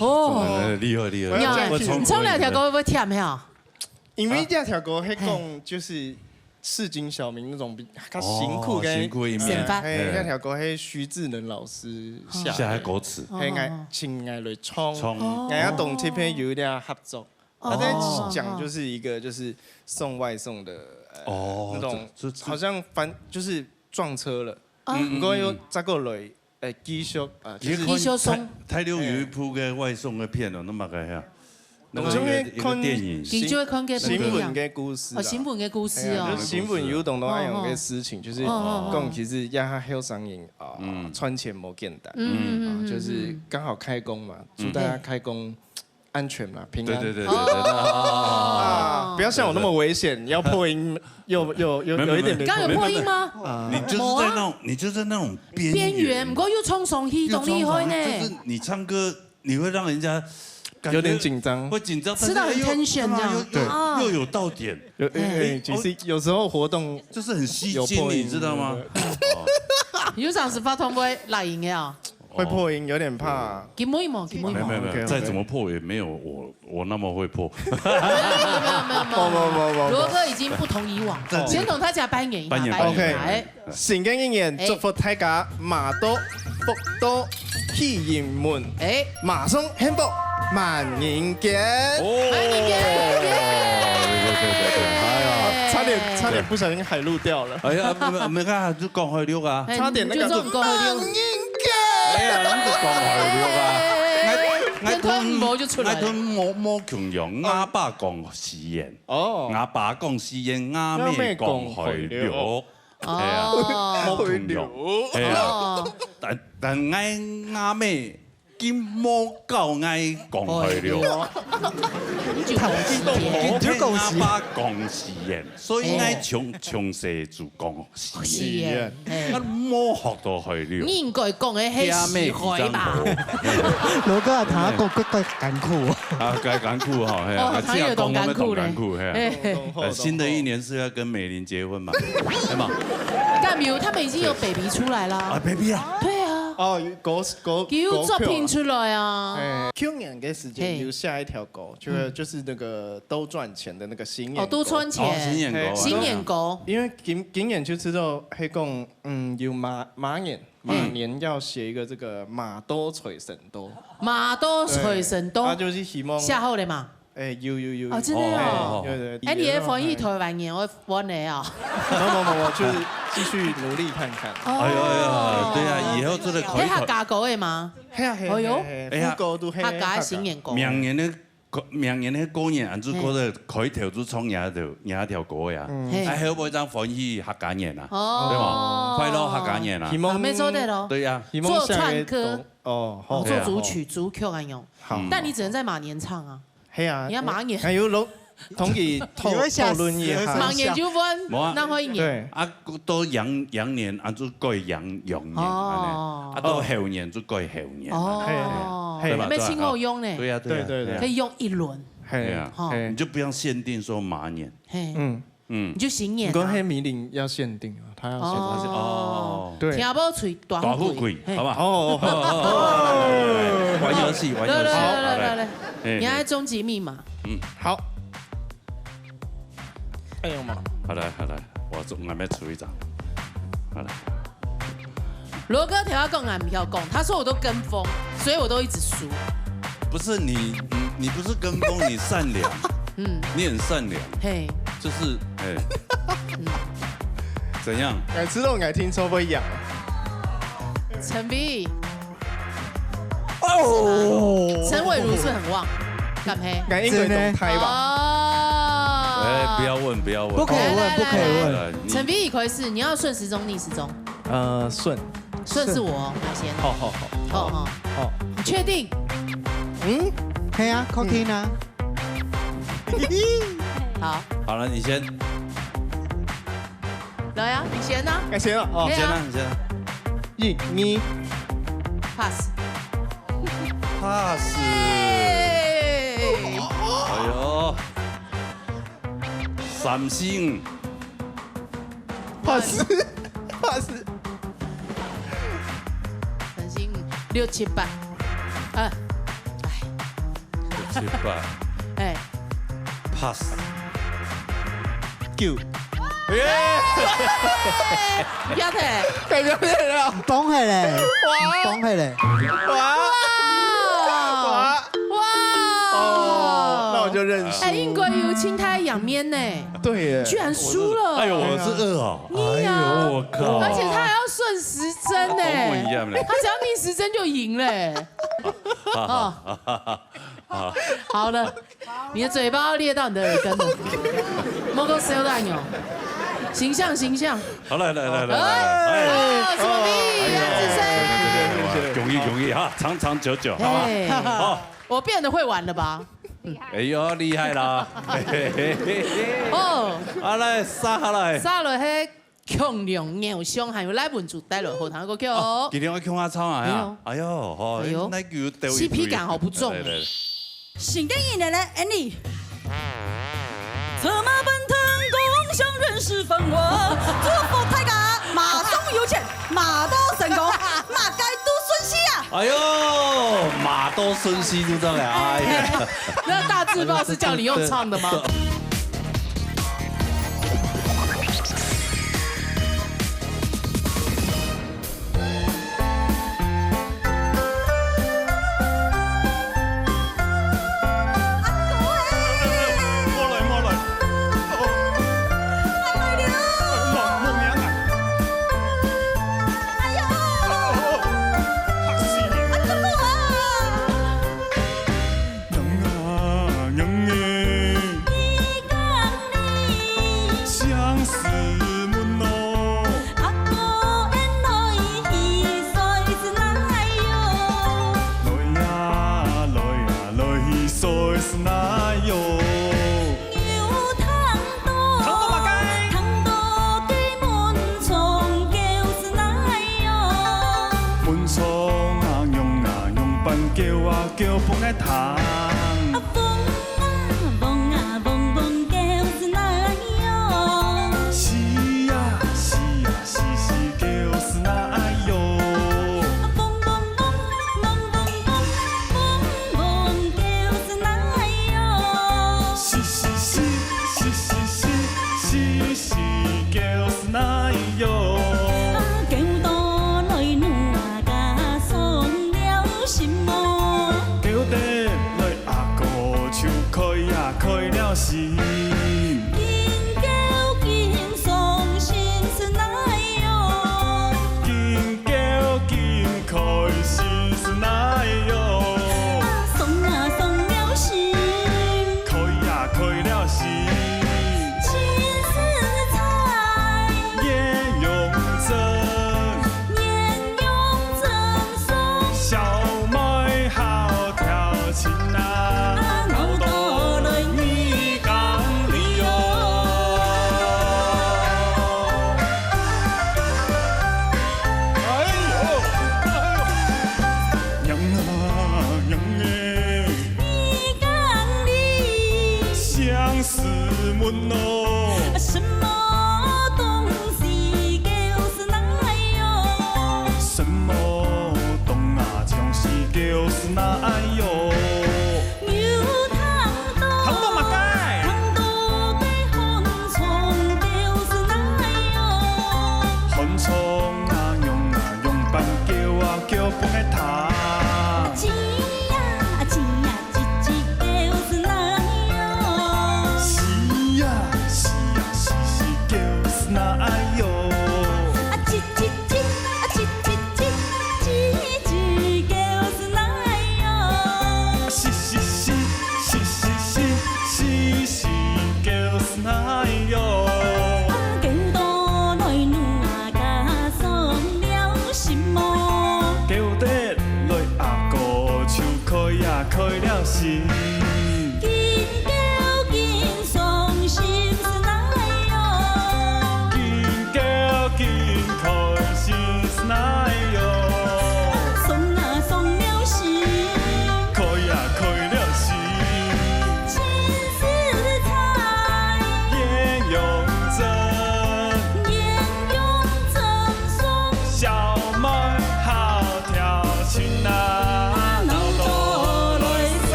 哦，哎，厉害，厉害。你看，我从你唱兩條歌會不會忝呀？因為這條歌係講，就是市井小民那種比較辛苦的，哦辛苦一面生活嘿，嘿那條歌係徐智能老師寫寫个的，歌詞，嘿，𠊎請𠊎來唱，唱，𠊎也當特別有一點合作。他在講就是一個就是送外送的，呃，哦那種這這好像翻就是撞車了，嗯不過又再過來，呃，繼續，呃，就是你看繼續送大大陸有一部个外送个片哦，那麼个呀，那個我就會一個一個看電影，佢就會看个新聞的故事啊，哦，新聞个故事哦哎呀就。新聞有當多恁樣个事情，就是哦哦哦講其實也較後生人啊，賺錢無簡單，嗯啊，就是剛好開工嘛，祝大家開工安全嘛，平安。對對對對對，哦啊，不要像我那麼危險，要破音又又又沒有有一點沒有剛有破音嗎？啊你就是在那種，你就是那種邊邊緣，不過又衝上去，當厲害呢。就是你唱歌，你會讓人家感覺有點緊張會緊張，吃到很但是又 tension 這樣又又又有到點，有，哎，其實有時候活動就是很吸睛，有破音你知道嗎？有常時發通會來音的啊，會破音，有點怕。金妹無，金妹無。沒有沒有沒有， OK，OK 再怎麼破也沒有我我那麼會破。沒有沒有沒有沒有沒有，不不不不不羅哥已經不同以往，先同大家拜年一下，拜年拜年一下， OK 哎，新个一年，哎祝福大家馬到福到喜盈門，哎，馬上幸福萬人間。哦萬人間，耶！對對對對對，哎呀，差點差點不小心海陸掉了。哎呀，沒沒看，就講海陸啊。哎差點那個就這種歌萬人間。哎呀，你就講海陸啊。哎𠊎片段無就出來了𠊎同無無共樣，吾爸講四縣，哦，吾爸講四縣，吾姆講海陸。哎呀，哦無共樣。哎呀，哦，但但𠊎吾姆佢無教𠊎講海陸。你就講四縣，佢聽吾爸講四縣，所以𠊎從從細就講四縣。四縣，哎啊，無學到海陸。你應該講的係四縣吧？羅哥啊，聽講佢佢艱苦。啊，該艱苦哈，嘿啊，哦，他有懂艱苦呢艱苦，嘿啊。哎，呃，新的一年是要跟美玲結婚嘛，對嗎？幹嘛？他們已經有baby出來啦啊。，baby啊，對啊，哦，歌歌佢有作品出來啊。哎，去年的時間嘿有下一條歌，就是就是那個都賺錢的那個新年歌哦，都賺錢，哦，新年歌啊，新年歌，因為今今年就知道係講，嗯，有馬馬年，馬年要寫一個這個馬到財神到，馬到財神到他，就是希望，寫好了嘛？哎，有有有，哦，真的哦。對對，哎，你的翻譯台灣言，我翻了啊。沒有沒有沒有，就是繼續努力看看。哦哎呦哎呦，對啊，以後做得開頭，係客家歌的嗎？係啊係啊，哎呦係啊係啊哎呀副歌都係客家新年歌。明年的明年的過年，俺就覺得開頭就唱這條這條歌呀。嘿哎，後尾正翻譯客家言啊，哦對嗎？快樂客家言啊希，望啊，沒錯的咯。對呀。希望下一個做唱歌都哦，哦，好做主曲、主曲恁樣。好，但你只能在馬年唱啊，係啊，你要馬年還有老同佢討你會嚇死討論一下，無啊馬年就翻，無啊那會一年。對，啊，到羊羊年，俺就改羊羊年，哦啊，到猴年就改猴年。哦，嘿對吧？那清好用呢，對呀，對呀，對對對呀可以用一輪，對呀，好，嘿你就不用限定說馬年。嘿，嗯，嗯，你就新年啊。不過黑米林要限定啊，他要限定。哦，哦，對，聽無喙大富貴，大富貴，嘿好不好？哦，玩遊戲，玩遊戲，來來來來好嘞來來，嘿你愛終極密碼。好，哎呦媽，好來好來，我總還沒出一張，好來。羅哥頭下講俺不要講，他說我都跟風，所以我都一直輸。不是你，你你不是跟風，你善良，嗯，你很善良，嘿，就是哎，怎樣？哎，知道我聽說會癢，陳飛，哦，陳偉如是很旺，敢黑？該應該都開吧？哦，哎，不要問，不要問，不可以問，來來不可以問。呃你陳飛，你可以是你要順時鐘逆時鐘，呃，順，順是我來先哦。好好好，好好，好，你確定？嗯，可以啊，cooking 啊，好，好了，你先，來啊，你先啊。哎，先了哦可以，你先啊，啊你先啊。一二， pass。 pass。哎哎呦，三星， pass pass，三星六七八，呃，六七八哎，，pass。九，耶！不要停。不要停了。放下嘞，放下嘞。哇！哇！哇！哦，那我就认输。哎，應該有請大家仰面呢。對耶。居然輸了。哎呦，我是二哦。你啊。哎呦，我靠。而且他還要順時針呢。公文一樣嘞。他只要逆時針就贏嘞。好，好了，你的嘴巴要裂到你的耳根了。莫跟谁有大牛，形象形象。好，來來來來來，哎，哎，哦，什麼第一，哎呦，楊子生。恭喜恭喜哈，長長久久，好吧？哎，好，我變得會玩了吧？哎呦，厲害啦！哦，啊來，續下來，續落去。 共樣偶像，還有來文竹帶來好聽个歌曲哦。今天愛共下唱啊，哎呦，哎呦，吼，哎呦，那个有得位，C P感好不重。來來來。新的一年的Andy。策馬奔騰，共享人世繁華，祝福大家馬上有錢，馬到成功，馬該都順序啊！哎呦，馬到順序就這樣，哎呀。那大字报是叫你用唱的吗？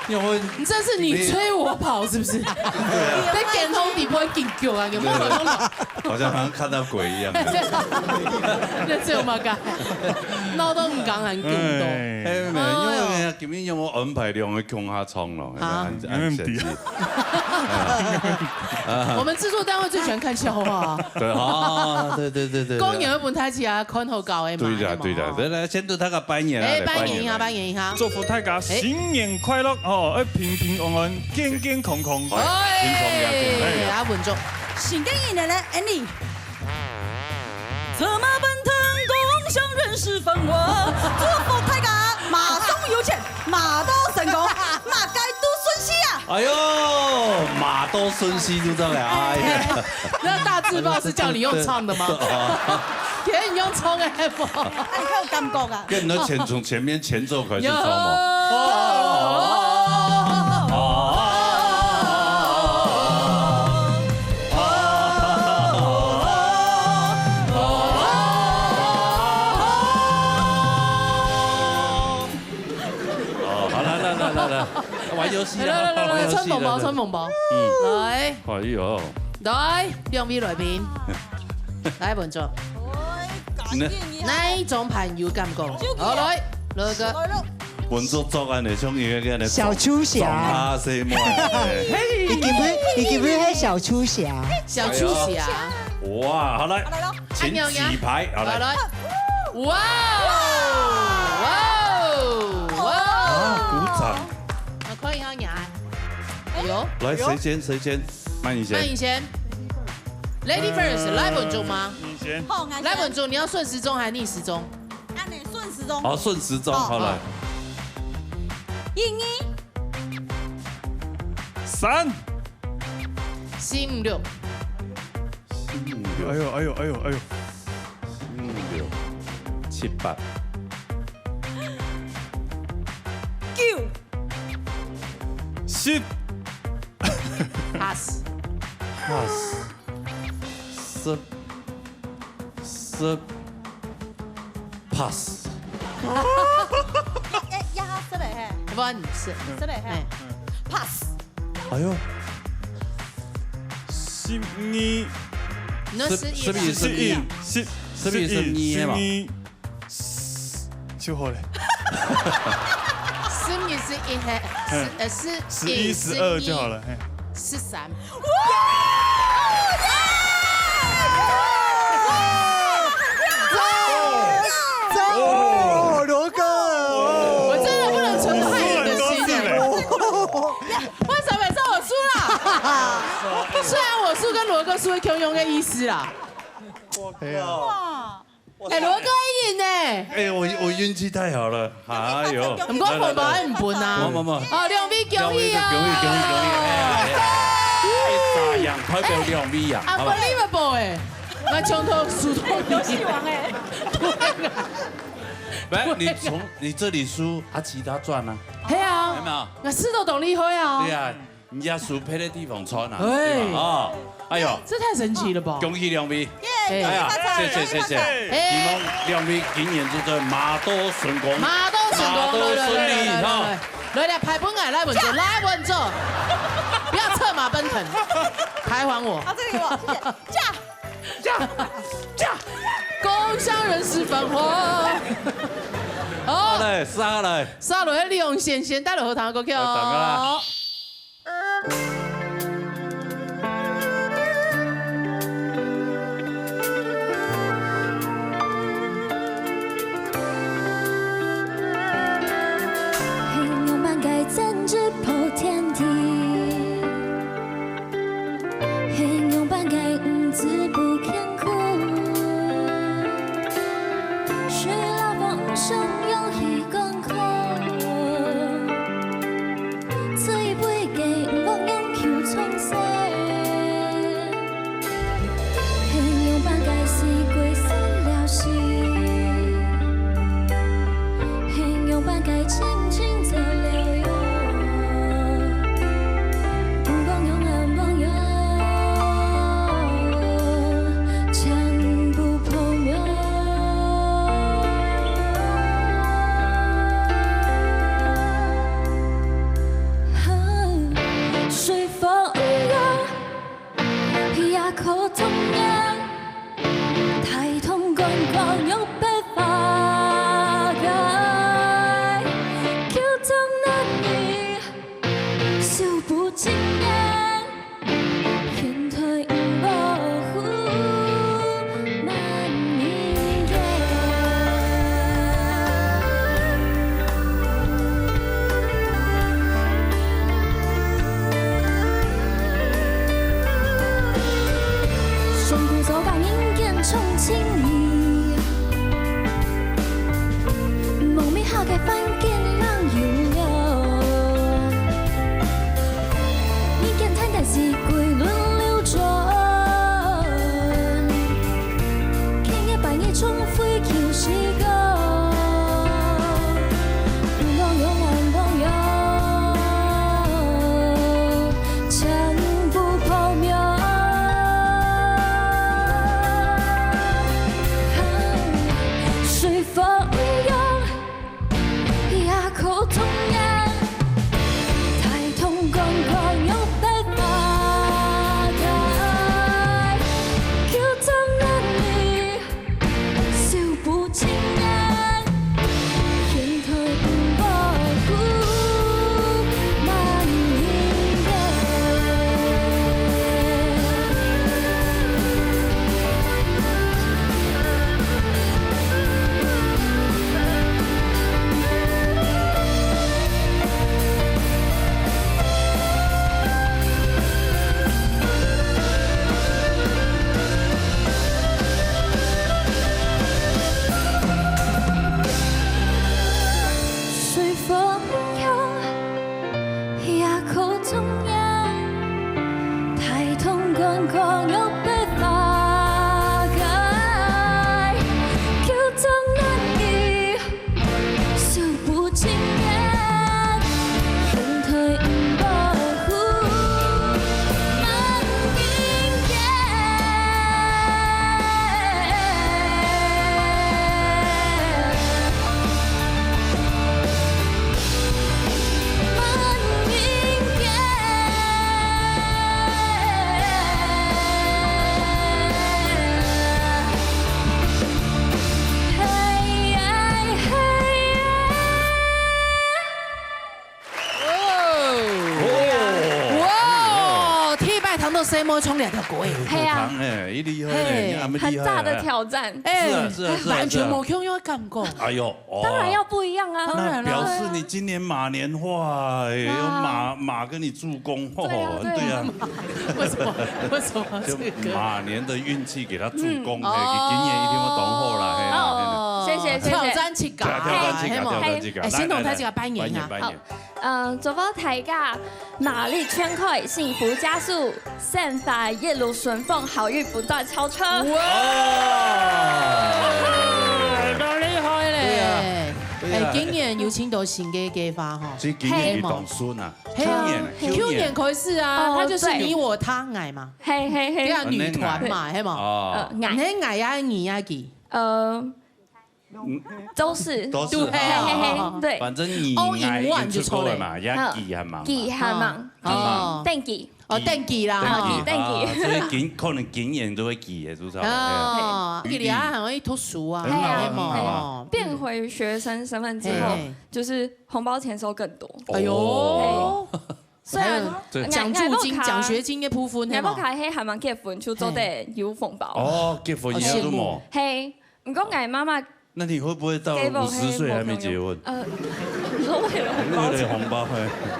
因為你這是你追我跑是不是？在電筒底部會緊叫啊，有沒有？好像好像看到鬼一樣。那這有麼个？鬧到你剛才更多。哎，沒有，因為人家今天有沒有安排兩個共下唱咯？啊，沒問題。我們製作單位最喜歡看笑話。對啊，對對對對。公演會分大家看好搞的嘛。對的對的，來來，先祝大家拜年啊，哎，拜年一下，拜年一下。祝福大家新年快樂哦，愛平平安安，健健康康。哎，平平安安。哎，阿文祝。新的一年呢，Andy。策马奔腾，共享人世繁华，祝福大家马上有钱，马到成功，马该都顺序啊！哎呦，马到顺序就到了，哎呀。那大字报是叫你用唱的吗？给你用唱的不？哎，你看有感觉啊？跟你的前从前面前奏开始唱嘛。哦，好了，来来来来，玩游戏了，来来来来，玩游戏了。穿红包，穿红包。嗯，来，哎呦，来，两位来宾，来文祝，哪一种牌有感觉？好，来，罗哥。文祝做安尼，像一个个小秋霞，小妹，已经不，已经不是小秋霞，小秋霞。哇，好来，请洗牌，好来。哇哦，哇哦，哇哦！啊，鼓掌！我可以要拿。哎呦，来，谁先？谁先？慢一些。慢一些。Lady first，来文祝吗？你先。好，来文祝，你要顺时钟还是逆时钟？按呢顺时钟。好，顺时钟，好来。一二。三。四五六。四五六。哎呦哎呦哎呦哎呦。 五六七八九十。Pass。Pass。十十 pass。哎，呀，失礼嘿。不然你是。失礼嘿。哎。Pass。哎呦，十二。你那十一啦。十二是二。十，十二是二嘛。十二，就好了。十二是一嘿，十，呃，十一，十二就好了，嘿。十三。 哦，罗哥，我真的不能存坏你的心欸。为什么是我输啦？虽然我输跟罗哥输是共样的意思啦。哇！ 哎，罗哥贏呢。哎，我，我運氣太好了，哎喲。毋過紅包還毋分啊。無，無，無。哦，兩位恭喜啊。恭喜，恭喜，恭喜，恭喜！哎，哎，哎，三樣，代表兩位啊，好吧？Unbelievable哎，那從頭輸到尾。遊戲王哎。對啊。不，你從，你這裡輸，啊，其他賺啊。係啊，有沒有？那輸到當厲害啊。對啊。 人家輸別个地方賺啊，哎。對吧？哦，哎喲，這太神奇了吧！恭喜兩位！耶，哎呀，恭喜發財，謝謝，謝謝。恭喜發財。哎。希望兩位今年就做馬到成功，馬到成功，馬到順利，來，來，來，哈。來，來，來，牌分𠊎，來文總，來文總，不要策馬奔騰，牌還我。啊，這個給我，謝謝。駕，駕，駕。共享人世繁華。好。好嘞，續來。續來，李榮先先帶來好聽个歌曲哦。好，等下啦。 係仰般个政治普天地？係仰般个毋止不乾坤？水老風毋想湧起乾涸，吹飛个毋會湧起可童年，抬头观光又被花开，就像那你，数不清年，现在已模糊满眼。 上古早个人間重情义，无美好个环境冷又热。人间太大是鬼轮流转，今夜半夜重回旧时光。 不能永远朋友，全部泡沫。随风一样，也可童年，抬头观光又被花开，就像那你。 数不清年，现在已模糊满眼。 随风飘，也可童年，抬头观光又被花开，就像那你。 数不清年，现在已模糊满眼。 哇，第一擺聽著細妹唱這條歌誒。係啊。很厲害呢，你阿妹厲害啊。很大的挑戰。哎，是啊是啊是啊完全無共樣个感覺。哎呦，哦當然要不一樣啊。當然了那表示你今年馬年話，哎，有馬馬跟你助攻，對啊哦，對啊對啊，為什麼？為什麼就這個？馬年的運氣給他助攻，嗯哎，今年一定會當好啦，嘿啊，嘿啊。哦，謝謝謝謝。挑戰自家，挑戰自家，哎挑戰自家，哎，先同大家拜年啊。拜年拜年。嗯，祝福大家馬力全開，幸福加速，生活一路順風，好運不斷超車。哇，當厲害咧！對啊對啊哎，今年有盡多新个計劃吼。所以今年佢當順啊，係啊去年去年開始啊，哦他就是你我他愛嘛，嘿嘿嘿，對啊，女團嘛，係嘛？哦，呃，愛，你愛啊，你啊，佢，呃，都是，都是對嘿嘿嘿，對，反正你 All in 愛 one 就出來嘛，也記還忙嘛，記還忙，哦登記，哦，登記啦，登記哈登記啊所以今可能今年都會記得，知道嗎？哦，佢哋還會讀書啊，很好係很好嘛？變回學生身份之後嘿，就是紅包錢收更多。哎呦，雖然對獎助金、獎學金个部分，你係嘛？卡係還蠻結婚，就做得有紅包。哦，結婚以後都冇，嘿，毋過𠊎媽媽那你會不會到五十歲還沒結婚？呃，你說為了紅包錢？為了紅包，嘿，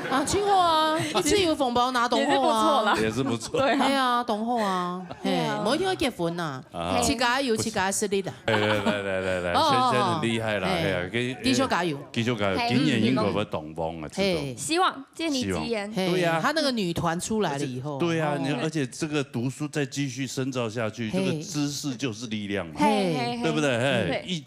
啊，盡好啊，一直有紅包拿，當好啊，也是不錯啦。也是不錯。對啊，係啊，當好啊，嘿對啊，無一定愛結婚啊，啊自家有自家實力啊。來來來來來來，哦先生很厲害啦，哦哎呀，給繼續加油，繼續加油，嘿今年應該會當旺啊，知道。嘿，希望借你吉言。對呀，他那個女團出來了以後，對呀，你哦而且這個讀書再繼續深造下去，這個嘿知識就是力量嘛，嘿嘿嘿，對不對？嘿對，一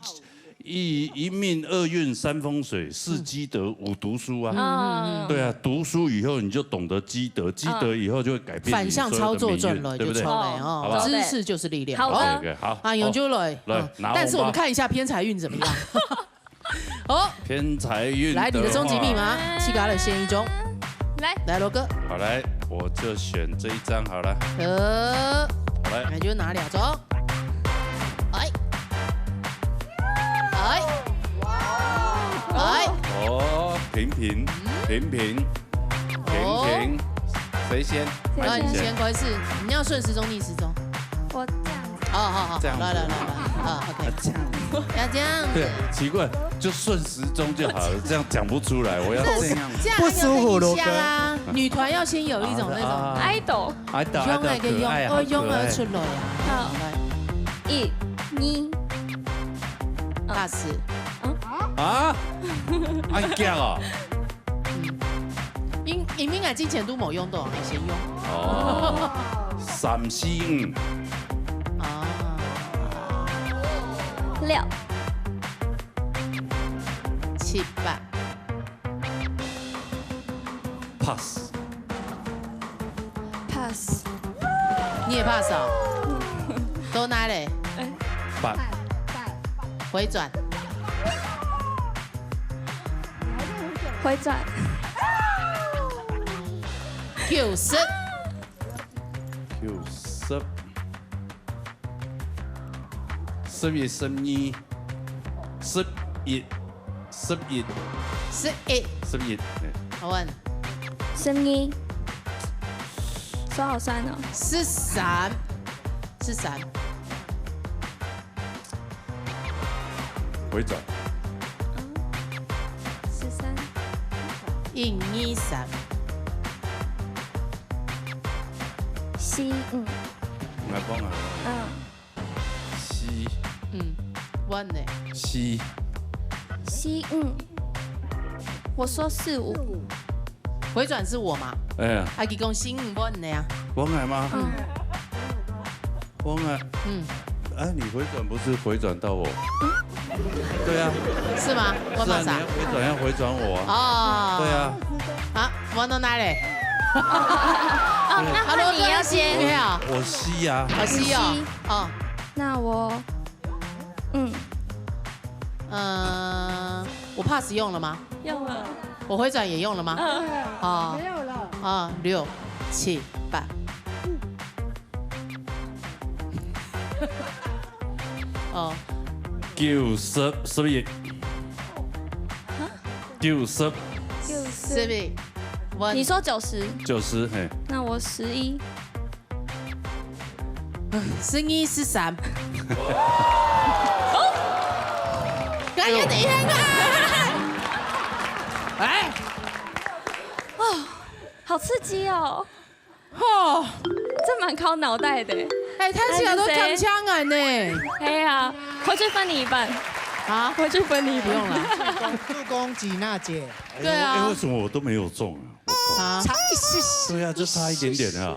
一一命二運三風水，四積德五讀書啊。嗯，對啊，讀書以後你就懂得積德，積德以後就會改變你反向操作轉來就所有的命運，對不對？出來哦，好不好知識就是力量。好的，OK，好，啊，永久來，來嗯拿紅包但是我們看一下偏財運怎麼樣。哦，偏財運來，你的終極密話，碼，自家來選一張。來，來，羅哥，好來，我就選這一張好了。呃，哎。那就拿兩張。哎，哎，哎，哦，平平，平平，平平，谁先？谁先？那你先开始，你要顺时钟逆时钟。我这样子。好好好，这样子。来来来来，好，OK。这样子。要这样子。对，奇怪，就顺时钟就好了，这样讲不出来，我要这样。这样不舒服，罗哥。女团要先有一种那种 idol。 爱豆，爱豆，胸那个胸，可爱，哦，胸要出来啊。好，来。一、二，pass。啊？啊？按脚哦。因因为俺之前都没用到，俺先用。哦，三四五。啊。六。七八。 pass。 pass。你也 pass 哦？都拿嘞？八。回转。回转。九十。九十。十一、十二、十一。 十一。十一。十一，哎。好问。十二。手好酸哦。十三。十三。回转。十三。一二三。四五。来帮啊。嗯。 四。嗯，问呢？四。四五。我说四五。回转是我嘛？哎呀。啊，佢講四五问呢啊。我来吗？嗯。我来。嗯。哎，你回转不是回转到我？对啊。是吗？我是啊，你要回转，要回转我啊。哦。对啊。啊，我到哪里？哦，那换你要先。没有。我吸啊。我吸哦。吸。哦。 那我，嗯。呃，我 pass 用了吗？用了。我回转也用了吗？嗯。哦。没有了。哦，六、七、八。哦。九十，十一。九十。九十。十一。你说九十。九十，嘿。那我十一。 十二、十三。哎呀，等一下，哎。哦，好刺激哦。吼。这蛮考脑袋的。哎，他起来都锵锵啊呢。哎呀，回去分你一半。啊？回去分你一半。不用了。助攻，助攻吉娜姐。对啊。哎，为什么我都没有中啊？啊？差一丝丝。对啊，就差一点点啊。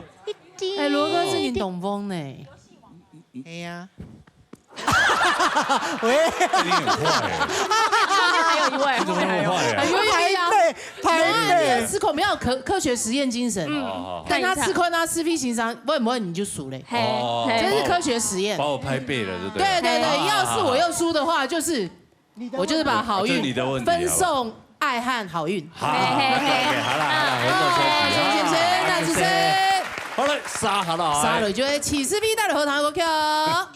哎，罗哥是林东风呢。哎呀。喂。你很坏欸。后面还有一位，你怎么那么坏啊？后面还有一位。哎呦，哎呀，拍背，拍背。你的思考没有科，科学实验精神。嗯。哦，哦。但他吃亏，他吃亏情商，问不问你就输嘞。嘿，哦。嘿。这是科学实验。把我拍背了，对不对？对，对，对，啊。要是我又输的话，就是 我就是把好运，啊，就你的问题，分送爱和好运。好，好，好，OK，OK，好啦，好啦，回到休息，好，谢谢，谢谢，谢谢。好嘞，杀好了，杀了，就会起司 V 带的荷塘歌曲哦。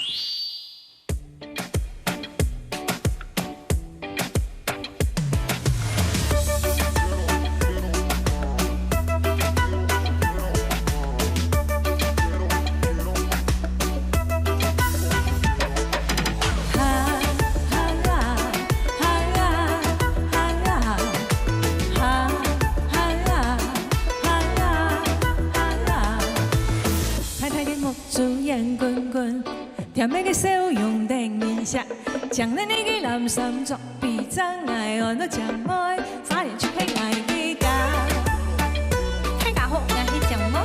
大家好，𠊎係薑母。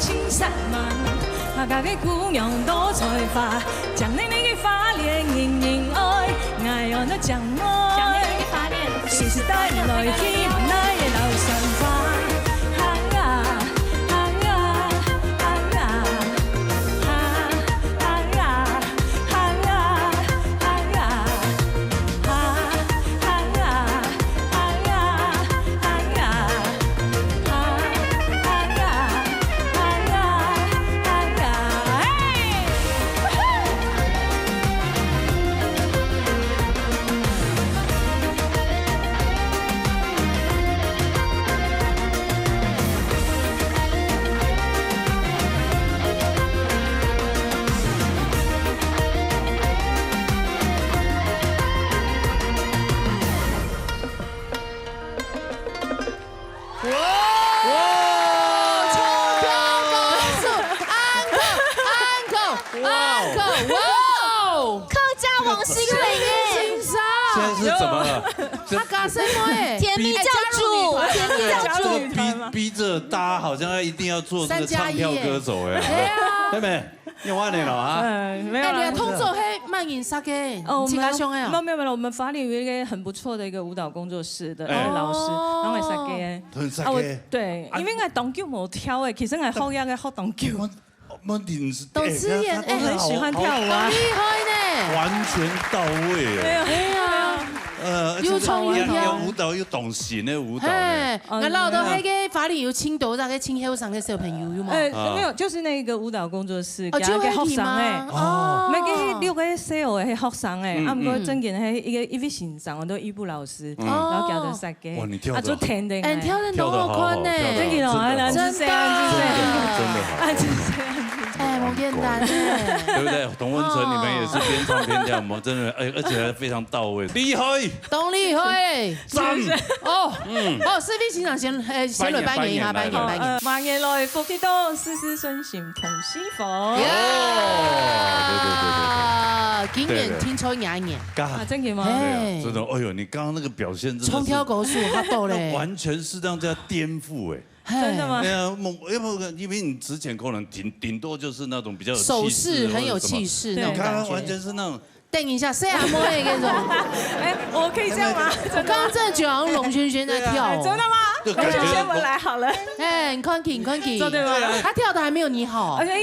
青山满，客家个姑娘多才华，将你那个花脸人人爱，爱我那将我，将你那个花脸，时时带来去，那也老山花。哈啊，哈啊，哈啊，哈啊，哈啊，哈啊。 哇！哇！冲天高手，uncle，uncle，uncle，哇哦！客家王心凌耶！现在是怎么了？这他搞什么哎？甜蜜教主，哎，加入女团，甜蜜教主。这个逼，逼着大家好像要一定要做这个唱跳歌手哎。三加一耶。对啊。妹妹，你有按呢了啊？嗯，没有啊。哎，你的动作还蛮人杀的，哦，你自家想的啊？没有，没有，没有，我们法里有一个很不错的一个舞蹈工作室的，哎。老师，哦。然后也杀给。很杀给。啊，我，对，啊。因为我当久没跳哎，其实我好像个好当久。我，我认识，都吃眼，哎，哎，他，他很喜欢跳舞啊。好，好厉害呢。完全到位哎。对啊。对啊。呃，又唱又跳。又，又舞蹈又懂型的舞蹈呢。哎，哦，那老多那个法里有青岛那个青后生的小朋友有吗？呃，啊。没有，就是那个舞蹈工作室，哦，给他给学生哎。就那个吗？哦。没给六个小的学生哎，嗯，啊，不过正经的一个一位先生，我都一部老师，嗯。然后给他的赛给，哇，你跳得好。啊，就天天哎。哎，跳得很好看呢。跳得好，跳得好，真的好。真的，真的好。真的，真的好。啊，就这样子。哎，好简单哎。对不对？童文成，你们也是边唱边跳，我们真的，哎，而且还非常到位，厉害。 当厉害！赞！哦，嗯。哦，四位先生先，呃，先来扮演一下，扮演，扮演，扮演。呃，万年來福氣多，事事順心同喜福。呀！哦，對，對，對，對，對。今年聽說你一年。對，對。啊，真的嗎？哎。對啊，真的，哎呦，你剛剛那個表現真的是，衝跳高手，嚇到嘞。那完全是讓人家顛覆哎。嘿。真的嗎？對啊，猛，要不，因為你之前可能頂，頂多就是那種比較有氣勢手勢很有氣勢那種感覺。或者什麼。你剛剛完全是那種 等一下，細阿妹的那種。哎，我可以這樣嗎？我剛剛真的覺得好像龍軒軒在跳哦。對啊。哎，真的嗎？就感覺龍軒軒，我來好了。哎，你看看，你看看。做對嗎？他跳得還沒有你好。哎，哎，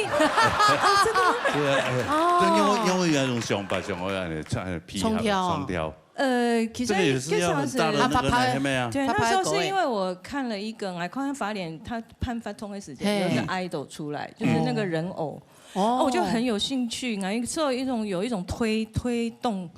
真的嗎？對啊，哎，哦。對，因為，因為有一種想法，想要讓你唱，唱跳哦。唱跳。呃，其實這個也是要很大的那個，就像是，那個，那個咩啊。對，那時候是因為我看了一個，我還看到法典，他辦活動的時間，嘿。有一個idol出來，就是那個人偶。哦。哦，我就很有興趣，然後受一種，有一種推，推動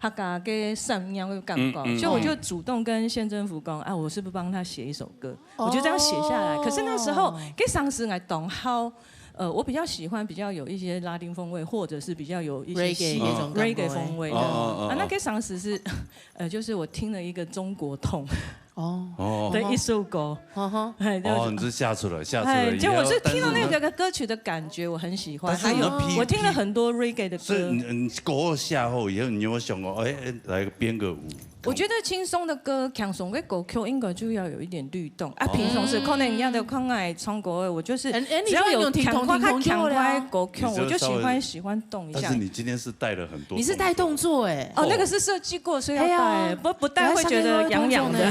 客家个產業个感覺，嗯，嗯，所以我就主動跟縣政府講，啊，我是不是幫他寫一首歌？哦。我就這樣寫下來。可是那時候，該當時𠊎當好，呃，我比較喜歡比較有一些拉丁風味，或者是比較有一些 reggae 西那種感覺。Reggae 風味的。哦，哦，哦，啊，那該當時是，呃，就是我聽了一個中國痛。 哦。哦。的一首歌。嗯哼。哎，就是，哦，你是嚇出來，嚇出來以後，哎，就我是聽到那個歌曲的感覺，我很喜歡，但是你的還有，批，我聽了很多reggae的歌。所以你，你歌下後以後，你有沒有想過，哎，哎，來編個舞？我覺得輕鬆的歌，輕鬆的歌曲應該就要有一點律動。啊，哦。平常時可能人家都看𠊎唱歌的，我就是哎，哎，你只要有輕快、就用停動停動就好了啊。輕快的歌曲，你就稍微，我就喜歡，喜歡動一下。但是你今天是帶了很多動作。你是帶動作哎。哦，那個是設計過，所以要帶，哎呀，不，不帶會覺得癢癢的，我還想說動作呢。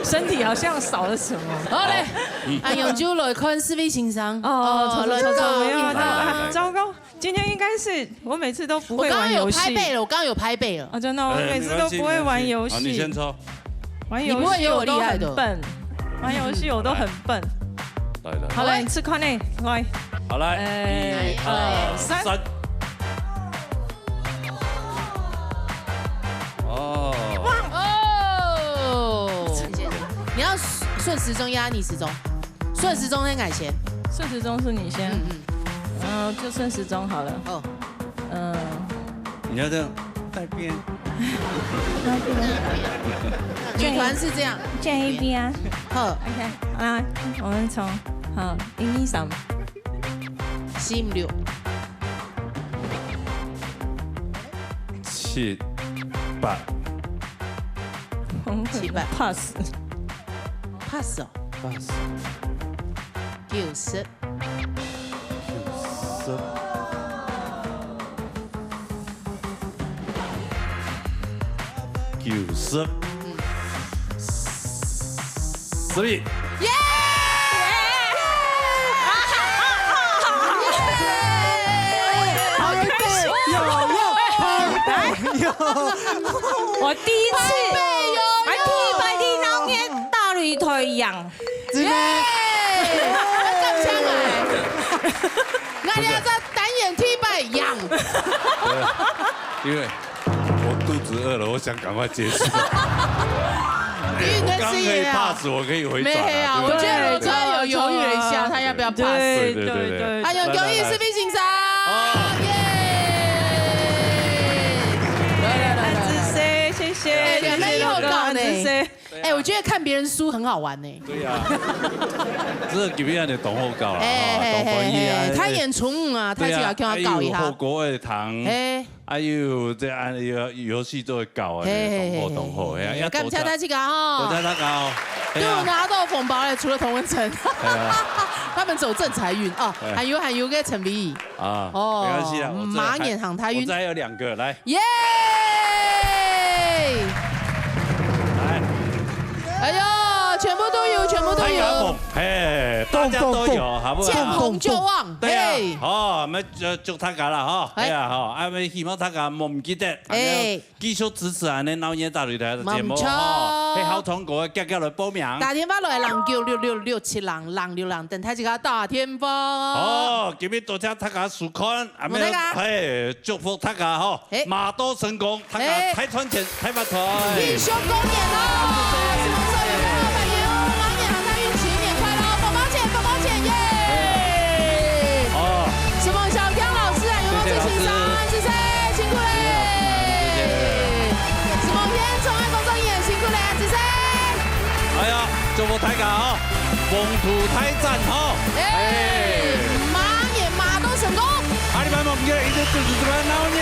身體好像少了什麼。好嘞，嗯。啊，用酒來看四位先生。哦，哦，錯，錯，錯，錯，來，沒有，來，來，來。糟糕，今天應該是我每次都不會玩遊戲。我剛剛有拍背了，我剛剛有拍背了。啊，真的，我每次都不會玩遊戲。哎，沒關係，沒關係。好，你先抽。玩遊戲我都很笨，你不會有厲害的。玩遊戲我都很笨。來，來，來。好，來，試看呢，來。好，來，哎，一、二、哎，三。三。 哦。哇。哦。你要順時鐘壓逆時鐘，順時鐘先改先。順時鐘是你先。嗯，嗯。嗯，就順時鐘好了。哦。嗯。你要這樣帶邊。帶邊。女團是這樣。這一邊。好。OK，啊，我們從，好，一、二、三。四、五、六。 七、八。七、八。Pass。Pass哦。Pass。九、十。九十。九十。十一。耶！好，有，有，好，有。我第一次，哎，第一擺在鬧熱大擂台贏。 真个？耶！感謝𠊎。𠊎這隻單元第一擺贏。因為我肚子餓了，我想趕快結束。因為你的事業啊。我剛可以pass，我可以回轉啊，沒有啊，對不對？我覺得我突然有猶豫了一下，他要不要pass？對，對，對，對。對。哎呦，恭喜思敏先生！哦。耶！來，來，來，來，來。謝謝，謝謝，哎，謝謝你們以後搞呢。六哥，謝謝。 哎，我覺得看別人輸很好玩呢。對呀，這个今日就當好搞了，哎，哈，當歡喜啊。嘿，嘿，嘿，他演重啊，他就要跟他搞一下。對啊，還有火鍋的湯，哎。還有這樣，有遊戲都會搞啊，嘿，嘿，當好，嘿，當好，嘿，哎呀，感謝大家哦。多謝大家哦。哎呀。都有拿到紅包嘞，除了童文成，哎呀。他們走正財運哦，哎。還有，還有個陳美儀。啊，哦，沒關係啊，我這還，馬眼行大運。我這還有兩個，來。 耶！來。哎呦，全部都有，全部都有。太陽紅，嘿，大家都有，動，動，動。好不好？見紅就旺，對啊，嘿。好，𠊎，呃，祝大家啦，哈，哎。哎呀，好，啊，𠊎希望大家莫毋記得，哎。繼續支持𠊎等鬧熱大擂台个節目，無錯。哈，係好聽歌个，遽遽來報名。打電話來，零九六六六七零零六零，等待大家打電話。哦，今日多謝大家收看。 啊，無得啊。嘿，祝福大家吼，嘿。馬到成功，大家嘿。大賺錢，大發財。繼續過年咯！承蒙所有个好朋友，馬年行大運，新年快樂，紅包錢，紅包錢，耶！哦。承蒙小江老師啊，有沒有最欣賞？謝謝老師。謝謝，辛苦嘞！謝謝。承蒙現場个工作人員，辛苦嘞，謝謝。哎呀，祝福大家哦，宏圖大展吼！哎，哎。馬年馬到成功！下禮拜無毋記得，一定準時收看鬧熱